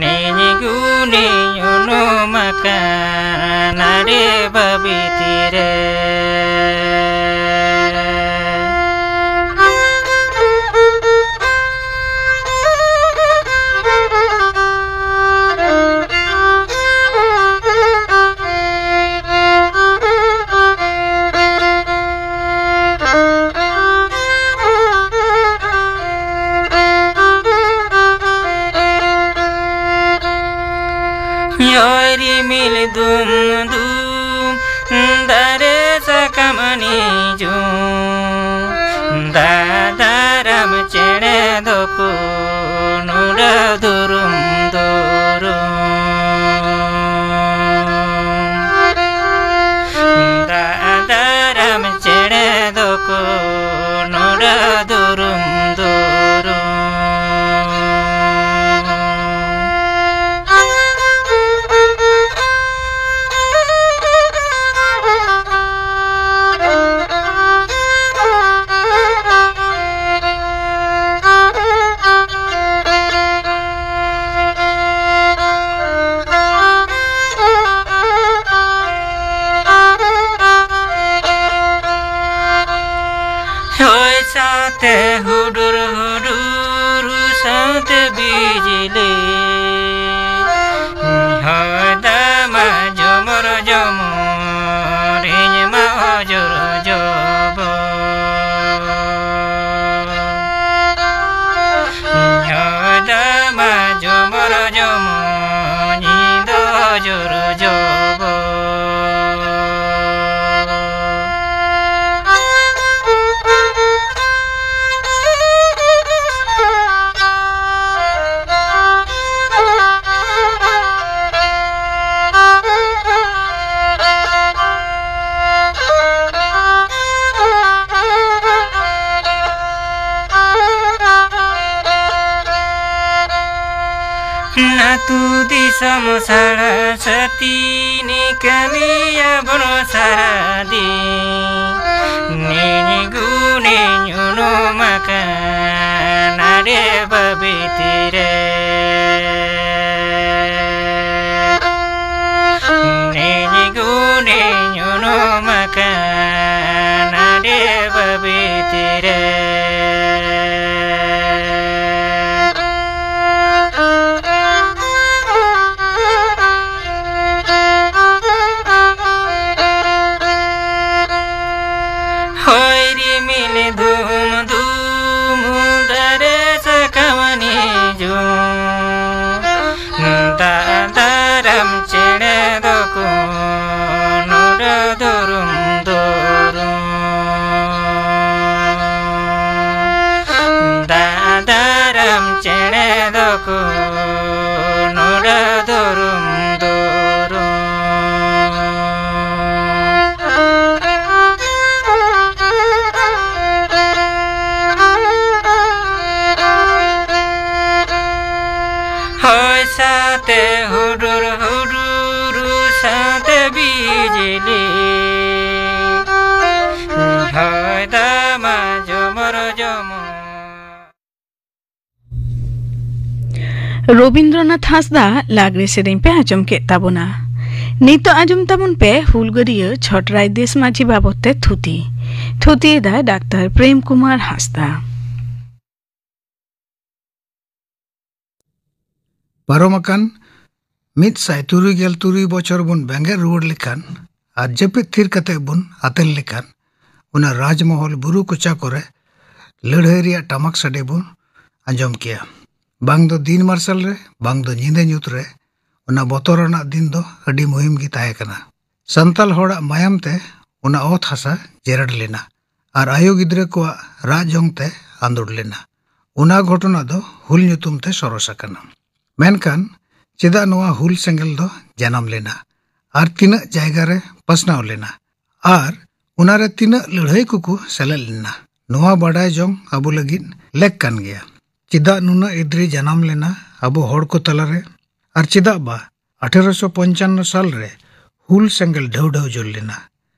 ᱱᱮᱧ ᱜᱩᱱᱤᱧ ᱩᱱᱩᱢ ᱟᱠᱟᱱ ᱟᱹᱰᱤ ᱵᱟᱹᱵᱤᱛᱤ ᱨᱮ᱾ ᱦᱚᱭ ᱨᱤᱢᱤᱞ ᱫᱩᱢ ᱫᱩᱢ, ᱫᱟᱨᱮ ᱥᱟᱠᱟᱢ ᱱᱤᱡᱩᱢ, ᱫᱟᱫᱟᱨᱟᱢ ᱪᱮᱬᱮ ᱫᱚᱠᱚ ᱱᱩᱰᱟᱹ ᱫᱩᱨᱩᱢ ᱫᱩᱨᱩᱢ᱾ ᱫᱟᱫᱟᱨᱟᱢ ᱪᱮᱬᱮ ᱫᱚᱠᱚ ᱱᱩᱰᱟᱹ ᱫᱩᱨᱩᱢ ᱫᱩᱨᱩᱢ᱾ ᱛᱮ ᱦᱩᱰᱩᱨ ᱦᱩᱰᱩᱨ ᱥᱟᱶᱛᱮ ᱵᱤᱡᱽᱞᱤ, ᱦᱚᱭ ᱫᱟᱜ ᱢᱟ ᱡᱚᱢᱚᱨ ᱡᱚᱢᱚᱨ, ᱤᱧ ᱢᱟ ᱚᱡᱚᱨ ᱡᱚᱵᱚᱨ᱾ ᱦᱚᱭ ᱫᱟᱜ ᱢᱟ ᱡᱚᱢᱚᱨ ᱡᱚᱢᱚᱨ, ᱤᱧ ᱫᱚ ᱚᱡᱚᱨ ᱡᱚᱵᱚᱨ᱾ ᱟᱹᱛᱩ ᱫᱤᱥᱚᱢ ᱥᱟᱲᱟ ᱥᱟᱹᱛᱤ ᱱᱤ ᱠᱟᱹᱢᱤᱭᱟ ᱵᱚᱱ ᱥᱟᱨᱟ ᱫᱤᱱ᱾ ᱱᱤᱧ ᱜᱩᱱᱤᱧ ᱩᱱᱩᱢ ᱟᱠᱟᱱ ᱟᱨᱮ ᱵᱟᱹᱵᱤ ᱛᱤᱨᱮ᱾ ᱱᱤᱧ ᱜᱩᱱᱤᱧ ᱩᱱᱩᱢ ᱟᱠᱟᱱ ᱟᱨᱮ ᱵᱟᱹᱵᱤ ᱛᱤᱨᱮ᱾ ᱦᱚᱭ ᱨᱤᱢᱤᱞ ᱫᱷᱩᱢ ᱫᱷᱩᱢ, ᱫᱟᱨᱮ ᱥᱟᱠᱟᱢ ᱱᱤᱡᱩᱢ, ᱫᱟᱜ ᱫᱟᱨᱟᱢ ᱪᱮᱬᱮ ᱫᱚᱠᱚ ᱱᱚᱰᱮ ᱫᱩᱨᱩᱢ ᱫᱩᱨᱩᱢ᱾ ᱫᱟᱜ ᱫᱟᱨᱟᱢ ᱪᱮᱬᱮ ᱫᱚᱠᱚ ᱱᱚᱰᱮ ᱫᱩᱨᱩᱢ ᱫᱩᱨᱩᱢ᱾ ᱦᱚᱭ ᱥᱟᱶᱛᱮ ᱦᱩᱰᱩᱨ ᱦᱩᱰᱩᱨ ᱥᱟᱶᱛᱮ ᱵᱤᱡᱽᱞᱤ, ᱦᱚᱭ ᱫᱟᱜ ᱢᱟ ᱡᱚᱢᱚᱨ ᱡᱚᱢᱚᱨ᱾ ᱨᱚᱵᱤᱱᱫᱨᱚᱱᱟᱛᱷ ᱦᱟᱸᱥᱫᱟ ᱞᱟᱜᱽᱲᱮ ᱥᱮᱨᱮᱧ ᱯᱮ ᱟᱸᱡᱚᱢ ᱠᱮᱫ ᱛᱟᱵᱚᱱᱟ᱾ ᱱᱤᱛᱚᱜ ᱟᱸᱡᱚᱢ ᱛᱟᱵᱚᱱ ᱯᱮ ᱦᱩᱞᱜᱟᱹᱨᱤᱭᱟᱹ ᱪᱷᱚᱴᱨᱟᱭ ᱫᱮᱥ ᱢᱟᱹᱡᱷᱤ ᱵᱟᱵᱚᱛ ᱛᱮ ᱛᱷᱩᱛᱤ᱾ ᱛᱷᱩᱛᱤᱭᱮᱫᱟᱭ ᱰᱟᱠᱛᱟᱨ ᱯᱨᱮᱢ ᱠᱩᱢᱟᱨ ᱦᱟᱸᱥᱫᱟ᱾ ᱯᱟᱨᱚᱢ ᱟᱠᱟᱱ ᱢᱤᱫ ᱥᱟᱭ ᱛᱩᱨᱩᱭ ᱜᱮᱞ ᱛᱩᱨᱩᱭ ᱵᱚᱪᱷᱚᱨ ᱵᱚᱱ ᱵᱮᱸᱜᱮᱫ ᱨᱩᱣᱟᱹᱲ ᱞᱮᱠᱷᱟᱱ ᱟᱨ ᱡᱟᱹᱯᱤᱫ ᱛᱷᱤᱨ ᱠᱟᱛᱮ ᱵᱚᱱ ᱟᱛᱮᱱ ᱞᱮᱠᱷᱟᱱ, ᱚᱱᱟ ᱨᱟᱡᱽᱢᱚᱦᱚᱞ ᱵᱩᱨᱩ ᱠᱚᱪᱟ ᱠᱚᱨᱮ ᱞᱟᱹᱲᱦᱟᱹᱭ ᱨᱮᱭᱟᱜ ᱴᱟᱢᱟᱠ ᱥᱟᱰᱮ ᱵᱚᱱ ᱟᱸᱡᱚᱢ ᱠᱮᱭᱟ᱾ ᱵᱟᱝ ᱫᱚ ᱫᱤᱱ ᱢᱟᱨᱥᱟᱞ ᱨᱮ, ᱵᱟᱝ ᱫᱚ ᱧᱤᱫᱟᱹ ᱧᱩᱛ ᱨᱮ᱾ ᱚᱱᱟ ᱵᱚᱛᱚᱨᱟᱱᱟᱜ ᱫᱤᱱ ᱫᱚ ᱟᱹᱰᱤ ᱢᱩᱦᱤᱢ ᱜᱮ ᱛᱟᱦᱮᱸ ᱠᱟᱱᱟ᱾ ᱥᱟᱱᱛᱟᱞ ᱦᱚᱲᱟᱜ ᱢᱟᱭᱟᱢ ᱛᱮ ᱚᱱᱟ ᱚᱛ ᱦᱟᱥᱟ ᱡᱮᱨᱮᱲ ᱞᱮᱱᱟ ᱟᱨ ᱟᱭᱳ ᱜᱤᱫᱽᱨᱟᱹ ᱠᱚᱣᱟᱜ ᱨᱟᱜ ᱡᱚᱝ ᱛᱮ ᱟᱸᱫᱳᱲ ᱞᱮᱱᱟ᱾ ᱚᱱᱟ ᱜᱷᱚᱴᱚᱱᱟ ᱫᱚ ᱦᱩᱞ ᱧᱩᱛᱩᱢ ᱛᱮ ᱥᱚᱨᱚᱥ ᱟᱠᱟᱱᱟ᱾ ᱢᱮᱱᱠᱷᱟᱱ ᱪᱮᱫᱟᱜ ᱱᱚᱣᱟ ᱦᱩᱞ ᱥᱮᱸᱜᱮᱞ ᱫᱚ ᱡᱟᱱᱟᱢ ᱞᱮᱱᱟ ᱟᱨ ᱛᱤᱱᱟᱹᱜ ᱡᱟᱭᱜᱟ ᱨᱮ ᱯᱟᱥᱱᱟᱣ ᱞᱮᱱᱟ ᱟᱨ ᱚᱱᱟᱨᱮ ᱛᱤᱱᱟᱹᱜ ᱞᱟᱹᱲᱦᱟᱹᱭ ᱠᱚᱠᱚ ᱥᱮᱞᱮᱫ ᱞᱮᱱᱟ, ᱱᱚᱣᱟ ᱵᱟᱰᱟᱭ ᱡᱚᱝ ᱟᱵᱚ ᱞᱟᱹᱜᱤᱫ ᱞᱮᱠ ᱠᱟᱱ ᱜᱮᱭᱟ᱾ ᱪᱮᱫᱟᱜ ᱱᱩᱱᱟᱹᱜ ᱤᱫᱨᱤ ᱡᱟᱱᱟᱢ ᱞᱮᱱᱟ ᱟᱵᱚ ᱦᱚᱲ ᱠᱚ ᱛᱟᱞᱟᱨᱮ? ᱟᱨ ᱪᱮᱫᱟᱜ ᱵᱟ ᱟᱴᱷᱮᱨᱚᱥᱚ ᱯᱚᱧᱪᱟᱱᱱᱚ ᱥᱟᱞ ᱨᱮ ᱦᱩᱞ ᱥᱮᱸᱜᱮᱞ ᱰᱷᱟᱹᱣ ᱰᱷᱟᱹᱣ ᱡᱩᱞ ᱞᱮᱱᱟ?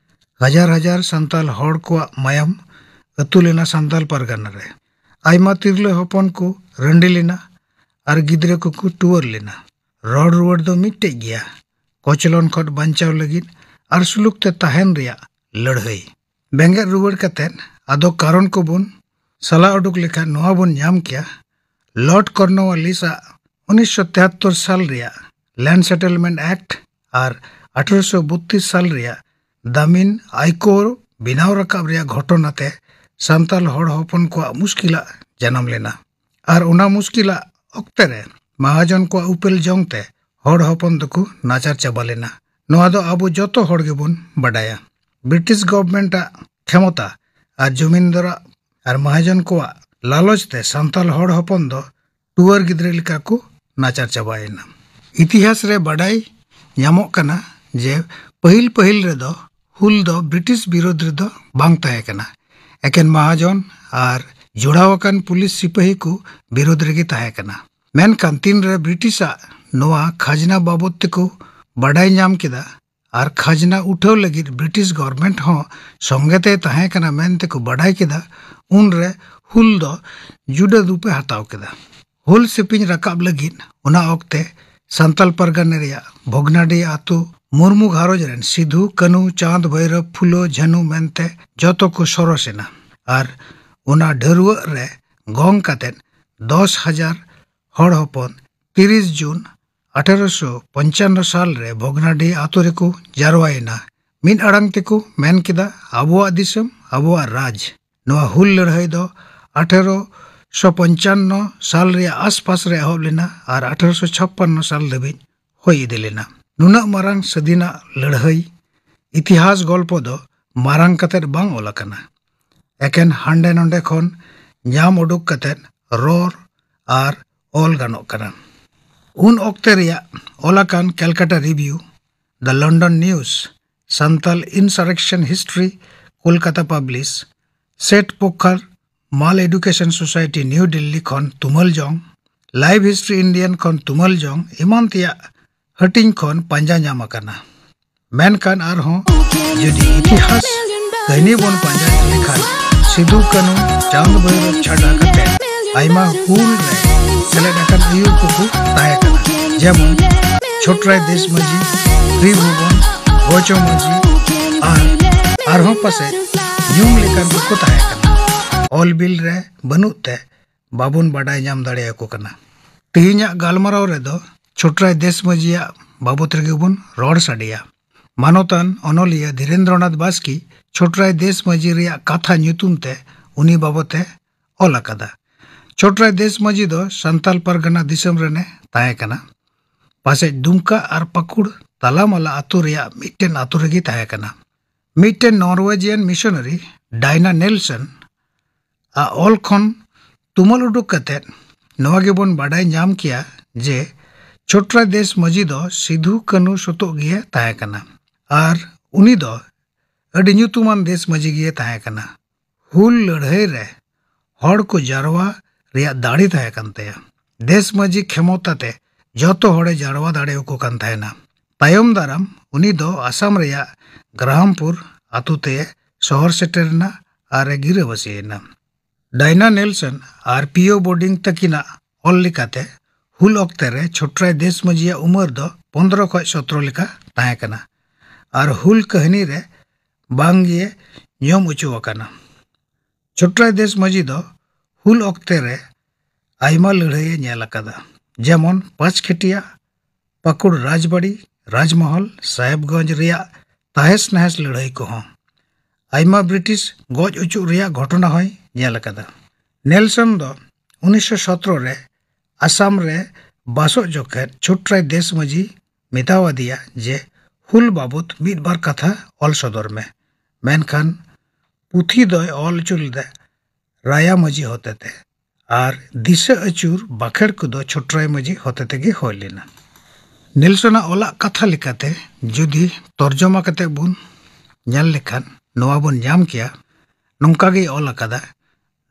ᱦᱟᱡᱟᱨ ᱦᱟᱡᱟᱨ ᱥᱟᱱᱛᱟᱞ ᱦᱚᱲ ᱠᱚᱣᱟᱜ ᱢᱟᱭᱟᱢ ᱟᱹᱛᱩ ᱞᱮᱱᱟ ᱥᱟᱱᱛᱟᱞ ᱯᱟᱨᱜᱟᱱᱟ ᱨᱮ᱾ ᱟᱭᱢᱟ ᱛᱤᱨᱞᱟᱹ ᱦᱚᱯᱚᱱ ᱠᱚ ᱨᱟᱺᱰᱤ ᱞᱮᱱᱟ ᱟᱨ ᱜᱤᱫᱽᱨᱟᱹ ᱠᱚᱠᱚ ᱴᱩᱣᱟᱹᱨ ᱞᱮᱱᱟ᱾ ᱨᱚᱲ ᱨᱩᱣᱟᱹᱲ ᱫᱚ ᱢᱤᱫᱴᱮᱡ ᱜᱮᱭᱟ, ᱠᱚᱪᱞᱚᱱ ᱠᱷᱚᱱ ᱵᱟᱧᱪᱟᱣ ᱞᱟᱹᱜᱤᱫ ᱟᱨ ᱥᱩᱞᱩᱠ ᱛᱮ ᱛᱟᱦᱮᱱ ᱨᱮᱭᱟᱜ ᱞᱟᱹᱲᱦᱟᱹᱭ᱾ ᱵᱮᱸᱜᱮᱫ ᱨᱩᱣᱟᱹᱲ ᱠᱟᱛᱮ ᱟᱫᱚ ᱠᱟᱨᱚᱱ ᱠᱚᱵᱚᱱ ᱥᱟᱞᱟ ᱩᱰᱩᱠ ᱞᱮᱠᱷᱟᱱ ᱱᱚᱣᱟ ᱵᱚᱱ ᱧᱟᱢ ᱠᱮᱭᱟ, ᱞᱚᱨᱰ ᱠᱚᱨᱱᱳᱣᱟᱞᱤᱥ ᱟᱜ ᱩᱱᱤᱥᱥᱚ ᱛᱮᱦᱟᱛᱛᱚᱨ ᱥᱟᱞ ᱨᱮᱭᱟᱜ ᱞᱮᱱᱰ ᱥᱮᱴᱮᱞᱢᱮᱱᱴ ᱮᱠᱴ ᱟᱨ ᱟᱴᱷᱨᱚᱥᱚ ᱵᱚᱛᱛᱨᱤᱥ ᱥᱟᱞ ᱨᱮᱭᱟᱜ ᱫᱟᱢᱤᱱ ᱟᱭᱠᱳᱨ ᱵᱮᱱᱟᱣ ᱨᱟᱠᱟᱵ ᱨᱮᱭᱟᱜ ᱜᱷᱚᱴᱚᱱᱟ ᱛᱮ ᱥᱟᱱᱛᱟᱞ ᱦᱚᱲ ᱦᱚᱯᱚᱱ ᱠᱚᱣᱟᱜ ᱢᱩᱥᱠᱤᱞᱟᱜ ᱡᱟᱱᱟᱢ ᱞᱮᱱᱟ᱾ ᱟᱨ ᱚᱱᱟ ᱢᱩᱥᱠᱤᱞᱟᱜ ᱚᱠᱛᱮ ᱨᱮ ᱢᱟᱦᱟᱡᱚᱱ ᱠᱚᱣᱟᱜ ᱩᱯᱮᱞ ᱡᱚᱝ ᱛᱮ ᱦᱚᱲ ᱦᱚᱯᱚᱱ ᱫᱚᱠᱚ ᱱᱟᱪᱟᱨ ᱪᱟᱵᱟ ᱞᱮᱱᱟ᱾ ᱱᱚᱣᱟ ᱫᱚ ᱟᱵᱚ ᱡᱚᱛᱚ ᱦᱚᱲ ᱜᱮᱵᱚᱱ ᱵᱟᱰᱟᱭᱟ᱾ ᱵᱨᱤᱴᱤᱥ ᱜᱚᱵᱷᱢᱮᱱᱴ ᱟᱜ ᱠᱷᱮᱢᱚᱛᱟ ᱟᱨ ᱡᱚᱢᱤᱱᱫᱟᱨᱟᱜ ᱟᱨ ᱢᱟᱦᱟᱡᱚᱱ ᱠᱚᱣᱟᱜ ᱞᱟᱞᱚᱪ ᱛᱮ ᱥᱟᱱᱛᱟᱞ ᱦᱚᱲ ᱦᱚᱯᱚᱱ ᱫᱚ ᱴᱩᱣᱟᱹᱨ ᱜᱤᱫᱽᱨᱟᱹ ᱞᱮᱠᱟ ᱠᱚ ᱱᱟᱪᱟᱨ ᱪᱟᱵᱟᱭᱮᱱᱟ᱾ ᱤᱛᱤᱦᱟᱥ ᱨᱮ ᱵᱟᱰᱟᱭ ᱧᱟᱢᱚᱜ ᱠᱟᱱᱟ ᱡᱮ ᱯᱟᱹᱦᱤᱞ ᱯᱟᱹᱦᱤᱞ ᱨᱮᱫᱚ ᱦᱩᱞ ᱫᱚ ᱵᱨᱤᱴᱤᱥ ᱵᱤᱨᱳᱫᱷ ᱨᱮᱫᱚ ᱵᱟᱝ ᱛᱟᱦᱮᱸ ᱠᱟᱱᱟ, ᱮᱠᱮᱱ ᱢᱟᱦᱟᱡᱚᱱ ᱟᱨ ᱡᱚᱲᱟᱣ ᱟᱠᱟᱱ ᱯᱩᱞᱤᱥ ᱥᱤᱯᱟᱹᱦᱤ ᱠᱚ ᱵᱤᱨᱳᱫᱷ ᱨᱮᱜᱮ ᱛᱟᱦᱮᱸ ᱠᱟᱱᱟ᱾ ᱢᱮᱱᱠᱷᱟᱱ ᱛᱤᱱᱨᱮ ᱵᱨᱤᱴᱤᱥᱟᱜ ᱱᱚᱣᱟ ᱠᱷᱟᱡᱽᱱᱟ ᱵᱟᱵᱚᱫ ᱛᱮᱠᱚ ᱵᱟᱰᱟᱭ ᱧᱟᱢ ᱠᱮᱫᱟ ᱟᱨ ᱠᱷᱟᱡᱽᱱᱟ ᱩᱴᱷᱟᱹᱣ ᱞᱟᱹᱜᱤᱫ ᱵᱨᱤᱴᱤᱥ ᱜᱚᱵᱷᱢᱮᱱᱴ ᱦᱚᱸ ᱥᱚᱸᱜᱮ ᱛᱮᱭ ᱛᱟᱦᱮᱸ ᱠᱟᱱᱟ ᱢᱮᱱ ᱛᱮᱠᱚ ᱵᱟᱰᱟᱭ ᱠᱮᱫᱟ, ᱩᱱᱨᱮ ᱦᱩᱞ ᱫᱚ ᱡᱩᱰᱟᱹ ᱨᱩᱯᱮ ᱦᱟᱛᱟᱣ ᱠᱮᱫᱟ᱾ ᱦᱩᱞ ᱥᱮᱯᱮᱧ ᱨᱟᱠᱟᱵ ᱞᱟᱹᱜᱤᱫ ᱚᱱᱟ ᱚᱠᱛᱮ ᱥᱟᱱᱛᱟᱞ ᱯᱟᱨᱜᱟᱱᱟ ᱨᱮᱭᱟᱜ ᱵᱷᱚᱜᱽᱱᱟᱰᱤ ᱟᱛᱳ ᱢᱩᱨᱢᱩ ᱜᱷᱟᱨᱚᱸᱡᱽ ᱨᱮᱱ ᱥᱤᱫᱷᱩ, ᱠᱟᱹᱱᱦᱩ, ᱪᱟᱸᱫᱽ, ᱵᱷᱳᱭᱨᱚᱵᱽ, ᱯᱷᱩᱞᱳ, ᱡᱷᱟᱱᱩ ᱢᱮᱱᱛᱮ ᱡᱚᱛᱚ ᱠᱚ ᱥᱚᱨᱚᱥ ᱮᱱᱟ᱾ ᱟᱨ ᱚᱱᱟ ᱰᱷᱟᱹᱨᱣᱟᱹᱜ ᱨᱮ ᱜᱚᱝ ᱠᱟᱛᱮ ᱫᱚᱥ ᱦᱟᱡᱟᱨ ᱦᱚᱲ ᱦᱚᱯᱚᱱ ᱛᱤᱨᱤᱥ ᱡᱩᱱ ᱟᱴᱷᱟᱨᱚᱥᱚ ᱯᱚᱧᱪᱟᱱᱱᱚ ᱥᱟᱞ ᱨᱮ ᱵᱷᱚᱜᱽᱱᱟᱰᱤ ᱟᱛᱳ ᱨᱮᱠᱚ ᱡᱟᱨᱣᱟᱭᱮᱱᱟ᱾ ᱢᱤᱫ ᱟᱲᱟᱝ ᱛᱮᱠᱚ ᱢᱮᱱ ᱠᱮᱫᱟ, "ᱟᱵᱚᱣᱟᱜ ᱫᱤᱥᱚᱢ, ᱟᱵᱚᱣᱟᱜ ᱨᱟᱡᱽ᱾" ᱱᱚᱣᱟ ᱦᱩᱞ ᱞᱟᱹᱲᱦᱟᱹᱭ ᱫᱚ ᱟᱴᱷᱟᱨᱚᱥᱚ ᱯᱚᱧᱪᱟᱱᱱᱚ ᱥᱟᱞ ᱨᱮᱭᱟᱜ ᱟᱥᱯᱟᱥ ᱨᱮ ᱮᱦᱚᱵ ᱞᱮᱱᱟ ᱟᱨ ᱟᱴᱷᱟᱨᱚᱥᱚ ᱪᱷᱟᱯᱯᱟᱱᱱᱚ ᱥᱟᱞ ᱫᱷᱟᱹᱵᱤᱡ ᱦᱩᱭ ᱤᱫᱤ ᱞᱮᱱᱟ᱾ ᱱᱩᱱᱟᱹᱜ ᱢᱟᱨᱟᱝ ᱥᱟᱹᱫᱷᱤᱱᱟᱜ ᱞᱟᱹᱲᱦᱟᱹᱭ ᱤᱛᱤᱦᱟᱥ ᱜᱚᱞᱯᱚ ᱫᱚ ᱢᱟᱨᱟᱝ ᱠᱟᱛᱮᱫ ᱵᱟᱝ ᱚᱞ ᱟᱠᱟᱱᱟ᱾ ᱮᱠᱮᱱ ᱦᱟᱸᱰᱮ ᱱᱚᱰᱮ ᱠᱷᱚᱱ ᱧᱟᱢ ᱩᱰᱩᱠ ᱠᱟᱛᱮᱫ ᱨᱚᱲ ᱟᱨ ᱚᱞ ᱜᱟᱱᱚᱜ ᱠᱟᱱᱟ᱾ ᱩᱱ ᱚᱠᱛᱮ ᱨᱮᱭᱟᱜ ᱚᱞ ᱟᱠᱟᱱ Calcutta review, the London news, Santal insurrection history, Kolkata publish, Seth Pokhar Mal education society, New Delhi ᱠᱷᱚᱱ ᱛᱩᱢᱟᱹᱞ ᱡᱚᱝ, ᱞᱟᱭᱤᱵᱷ ᱦᱤᱥᱴᱨᱤ ᱤᱱᱰᱤᱭᱟᱱ ᱠᱷᱚᱱ ᱛᱩᱢᱟᱹᱞ ᱡᱚᱝ ᱮᱢᱟᱱ ᱛᱮᱭᱟᱜ ᱦᱟᱹᱴᱤᱧ ᱠᱷᱚᱱ ᱯᱟᱸᱡᱟ ᱧᱟᱢ ᱟᱠᱟᱱᱟ᱾ ᱢᱮᱱᱠᱷᱟᱱ ᱟᱨᱦᱚᱸ ᱡᱩᱫᱤ ᱤᱛᱤᱦᱟᱥ ᱠᱟᱹᱦᱱᱤ ᱵᱚᱱ ᱯᱟᱸᱡᱟ ᱞᱮᱠᱷᱟᱱ, ᱥᱤᱫᱩ ᱠᱟᱹᱱᱦᱩ ᱪᱟᱸᱫ ᱵᱷᱳᱭᱨᱳᱵ ᱪᱷᱟᱰᱟ ᱠᱟᱛᱮ ᱟᱭᱢᱟ ᱦᱩᱞ ᱨᱮ ᱥᱮᱞᱮᱫ ᱟᱠᱟᱱ ᱟᱹᱭᱩᱨ ᱠᱚᱠᱚ ᱛᱟᱦᱮᱸ ᱠᱟᱱᱟ, ᱡᱮᱢᱚᱱ ᱪᱷᱳᱴᱨᱟᱭ ᱫᱮᱥ ᱢᱟᱹᱡᱷᱤ, ᱛᱨᱤᱵᱷᱩᱵᱚᱱ, ᱜᱚᱪᱚ ᱢᱟᱹᱡᱷᱤ ᱟᱨ ᱟᱨᱦᱚᱸ ᱯᱟᱥᱮᱡ ᱧᱩᱢ ᱞᱮᱠᱟᱱ ᱠᱚᱠᱚ ᱛᱟᱦᱮᱸ ᱠᱟᱱᱟ᱾ ᱚᱞ ᱵᱤᱞ ᱨᱮ ᱵᱟᱹᱱᱩᱜ ᱛᱮ ᱵᱟᱵᱚᱱ ᱵᱟᱰᱟᱭ ᱧᱟᱢ ᱫᱟᱲᱮᱭᱟᱠᱚ ᱠᱟᱱᱟ᱾ ᱛᱮᱦᱮᱧᱟᱜ ᱜᱟᱞᱢᱟᱨᱟᱣ ᱨᱮᱫᱚ ᱪᱷᱳᱴᱨᱟᱭ ᱫᱮᱥ ᱢᱟᱹᱡᱷᱤᱭᱟᱜ ᱵᱟᱵᱚᱛ ᱨᱮᱜᱮ ᱵᱚᱱ ᱨᱚᱲ ᱥᱟᱰᱮᱭᱟ᱾ ᱢᱟᱱᱚᱛᱟᱱ ᱚᱱᱚᱞᱤᱭᱟᱹ ᱫᱷᱤᱨᱮᱱᱫᱨᱚᱱᱟᱛᱷ ᱵᱟᱥᱠᱮ ᱪᱷᱳᱴᱨᱟᱭ ᱫᱮᱥ ᱢᱟᱹᱡᱷᱤ ᱨᱮᱭᱟᱜ ᱠᱟᱛᱷᱟ ᱧᱩᱛᱩᱢ ᱛᱮ ᱩᱱᱤ ᱵᱟᱵᱚᱛ ᱮ ᱚᱞ ᱟᱠᱟᱫᱟ᱾ ᱪᱷᱳᱴᱨᱟᱭ ᱫᱮᱥ ᱢᱟᱹᱡᱷᱤ ᱫᱚ ᱥᱟᱱᱛᱟᱞ ᱯᱟᱨᱜᱟᱱᱟ ᱫᱤᱥᱚᱢ ᱨᱮᱱᱮ ᱛᱟᱦᱮᱸ ᱠᱟᱱᱟ᱾ ᱯᱟᱥᱮᱡ ᱫᱩᱢᱠᱟ ᱟᱨ ᱯᱟᱹᱠᱩᱲ ᱛᱟᱞᱟᱢᱟᱞᱟ ᱟᱛᱳ ᱨᱮᱭᱟᱜ ᱢᱤᱫᱴᱮᱱ ᱟᱛᱳ ᱨᱮᱜᱮ ᱛᱟᱦᱮᱸ ᱠᱟᱱᱟ᱾ ᱢᱤᱫᱴᱮᱱ ᱱᱚᱨᱣᱮᱡᱤᱭᱟᱱ ᱢᱤᱥᱚᱱᱟᱨᱤ ᱰᱟᱭᱱᱟ ᱱᱮᱞᱥᱚᱱ ᱟᱜ ᱚᱞ ᱠᱷᱚᱱ ᱛᱩᱢᱟᱹᱞ ᱩᱰᱩᱠ ᱠᱟᱛᱮ ᱱᱚᱣᱟ ᱜᱮᱵᱚᱱ ᱵᱟᱰᱟᱭ ᱧᱟᱢ ᱠᱮᱭᱟ ᱡᱮ ᱪᱷᱳᱴᱨᱟᱭ ᱫᱮᱥ ᱢᱟᱹᱡᱷᱤ ᱫᱚ ᱥᱤᱫᱷᱩ ᱠᱟᱹᱱᱦᱩ ᱥᱚᱛᱚᱜ ᱜᱮ ᱛᱟᱦᱮᱸ ᱠᱟᱱᱟ ᱟᱨ ᱩᱱᱤ ᱫᱚ ᱟᱹᱰᱤ ᱧᱩᱛᱩᱢᱟᱱ ᱫᱮᱥ ᱢᱟᱹᱡᱷᱤ ᱜᱮ ᱛᱟᱦᱮᱸ ᱠᱟᱱᱟ᱾ ᱦᱩᱞ ᱞᱟᱹᱲᱦᱟᱹᱭ ᱨᱮ ᱦᱚᱲ ᱠᱚ ᱡᱟᱨᱣᱟ ᱨᱮᱭᱟᱜ ᱫᱟᱲᱮ ᱛᱟᱦᱮᱸ ᱠᱟᱱ ᱛᱟᱭᱟ᱾ ᱫᱮᱥ ᱢᱟᱹᱡᱷᱤ ᱠᱷᱮᱢᱚᱛᱟ ᱛᱮ ᱡᱚᱛᱚ ᱦᱚᱲᱮ ᱡᱟᱨᱣᱟ ᱫᱟᱲᱮᱭᱟᱠᱚ ᱠᱟᱱ ᱛᱟᱦᱮᱱᱟ᱾ ᱛᱟᱭᱚᱢ ᱫᱟᱨᱟᱢ ᱩᱱᱤ ᱫᱚ ᱟᱥᱟᱢ ᱨᱮᱭᱟᱜ ᱜᱨᱟᱦᱟᱢᱯᱩᱨ ᱟᱛᱳ ᱛᱮ ᱥᱚᱦᱚᱨ ᱥᱮᱴᱮᱨ ᱮᱱᱟ ᱟᱨ ᱮ ᱜᱤᱨᱟᱹᱵᱟᱹᱥᱤ ᱮᱱᱟ᱾ ᱰᱟᱭᱱᱟ ᱱᱮᱞᱥᱚᱱ ᱟᱨ ᱯᱤ ᱳ ᱵᱳᱨᱰᱤᱝ ᱛᱟᱹᱠᱤᱱᱟᱜ ᱚᱞ ᱞᱮᱠᱟᱛᱮ, ᱦᱩᱞ ᱚᱠᱛᱮ ᱨᱮ ᱪᱷᱳᱴᱨᱟᱭ ᱫᱮᱥ ᱢᱟᱹᱡᱷᱤᱭᱟᱜ ᱩᱢᱮᱨ ᱫᱚ ᱯᱚᱱᱫᱽᱨᱚ ᱠᱷᱚᱱ ᱥᱚᱛᱨᱚ ᱞᱮᱠᱟ ᱛᱟᱦᱮᱸ ᱠᱟᱱᱟ ᱟᱨ ᱦᱩᱞ ᱠᱟᱹᱦᱱᱤ ᱨᱮ ᱵᱟᱝ ᱜᱮ ᱧᱩᱢ ᱦᱚᱪᱚ ᱟᱠᱟᱱᱟ᱾ ᱪᱷᱳᱴᱨᱟᱭ ᱫᱮᱥ ᱢᱟᱹᱡᱷᱤ ᱫᱚ ᱦᱩᱞ ᱚᱠᱛᱮ ᱨᱮ ᱟᱭᱢᱟ ᱞᱟᱹᱲᱦᱟᱹᱭᱮ ᱧᱮᱞ ᱟᱠᱟᱫᱟ, ᱡᱮᱢᱚᱱ ᱯᱟᱸᱪᱠᱷᱮᱴᱤᱭᱟ, ᱯᱟᱹᱠᱩᱲ ᱨᱟᱡᱽᱵᱟᱲᱤ, ᱨᱟᱡᱽᱢᱚᱦᱚᱞ, ᱥᱟᱦᱮᱵᱽᱜᱚᱸᱡᱽ ᱨᱮᱭᱟᱜ ᱛᱟᱦᱮᱥ ᱱᱟᱦᱮᱥ ᱞᱟᱹᱲᱦᱟᱹᱭ ᱠᱚᱦᱚᱸ᱾ ᱟᱭᱢᱟ ᱵᱨᱤᱴᱤᱥ ᱜᱚᱡ ᱚᱪᱚᱜ ᱨᱮᱭᱟᱜ ᱜᱷᱚᱴᱚᱱᱟ ᱦᱚᱸᱭ ᱧᱮᱞ ᱟᱠᱟᱫᱟ᱾ ᱱᱮᱞᱥᱚᱱ ᱫᱚ ᱩᱱᱤᱥᱥᱚ ᱥᱚᱛᱨᱚ ᱨᱮ ᱟᱥᱟᱢ ᱨᱮ ᱵᱟᱥᱚᱜ ᱡᱚᱠᱷᱮᱡ ᱪᱷᱳᱴᱨᱟᱭ ᱫᱮᱥ ᱢᱟᱹᱡᱷᱤ ᱢᱮᱛᱟᱣᱟᱫᱮᱭᱟ ᱡᱮ ᱦᱩᱞ ᱵᱟᱵᱚᱛ ᱢᱤᱫ ᱵᱟᱨ ᱠᱟᱛᱷᱟ ᱚᱞ ᱥᱚᱫᱚᱨ ᱢᱮ᱾ ᱢᱮᱱᱠᱷᱟᱱ ᱯᱩᱛᱷᱤ ᱫᱚᱭ ᱚᱞ ᱦᱚᱪᱚ ᱞᱮᱫᱟ ᱨᱟᱭᱟ ᱢᱟᱹᱡᱷᱤ ᱦᱚᱛᱮᱛᱮ, ᱟᱨ ᱫᱤᱥᱟᱹ ᱟᱹᱪᱩᱨ ᱵᱟᱠᱷᱮᱲ ᱠᱚᱫᱚ ᱪᱷᱳᱴᱨᱟᱭ ᱢᱟᱹᱡᱷᱤ ᱦᱚᱛᱮᱛᱮ ᱜᱮ ᱦᱩᱭ ᱞᱮᱱᱟ᱾ ᱱᱮᱞᱥᱚᱱᱟᱜ ᱚᱞᱟᱜ ᱠᱟᱛᱷᱟ ᱞᱮᱠᱟᱛᱮ ᱡᱩᱫᱤ ᱛᱚᱨᱡᱚᱢᱟ ᱠᱟᱛᱮ ᱵᱚᱱ ᱧᱮᱞ ᱞᱮᱠᱷᱟᱱ ᱱᱚᱣᱟ ᱵᱚᱱ ᱧᱟᱢ ᱠᱮᱭᱟ, ᱱᱚᱝᱠᱟ ᱜᱮᱭ ᱚᱞ ᱟᱠᱟᱫᱟ,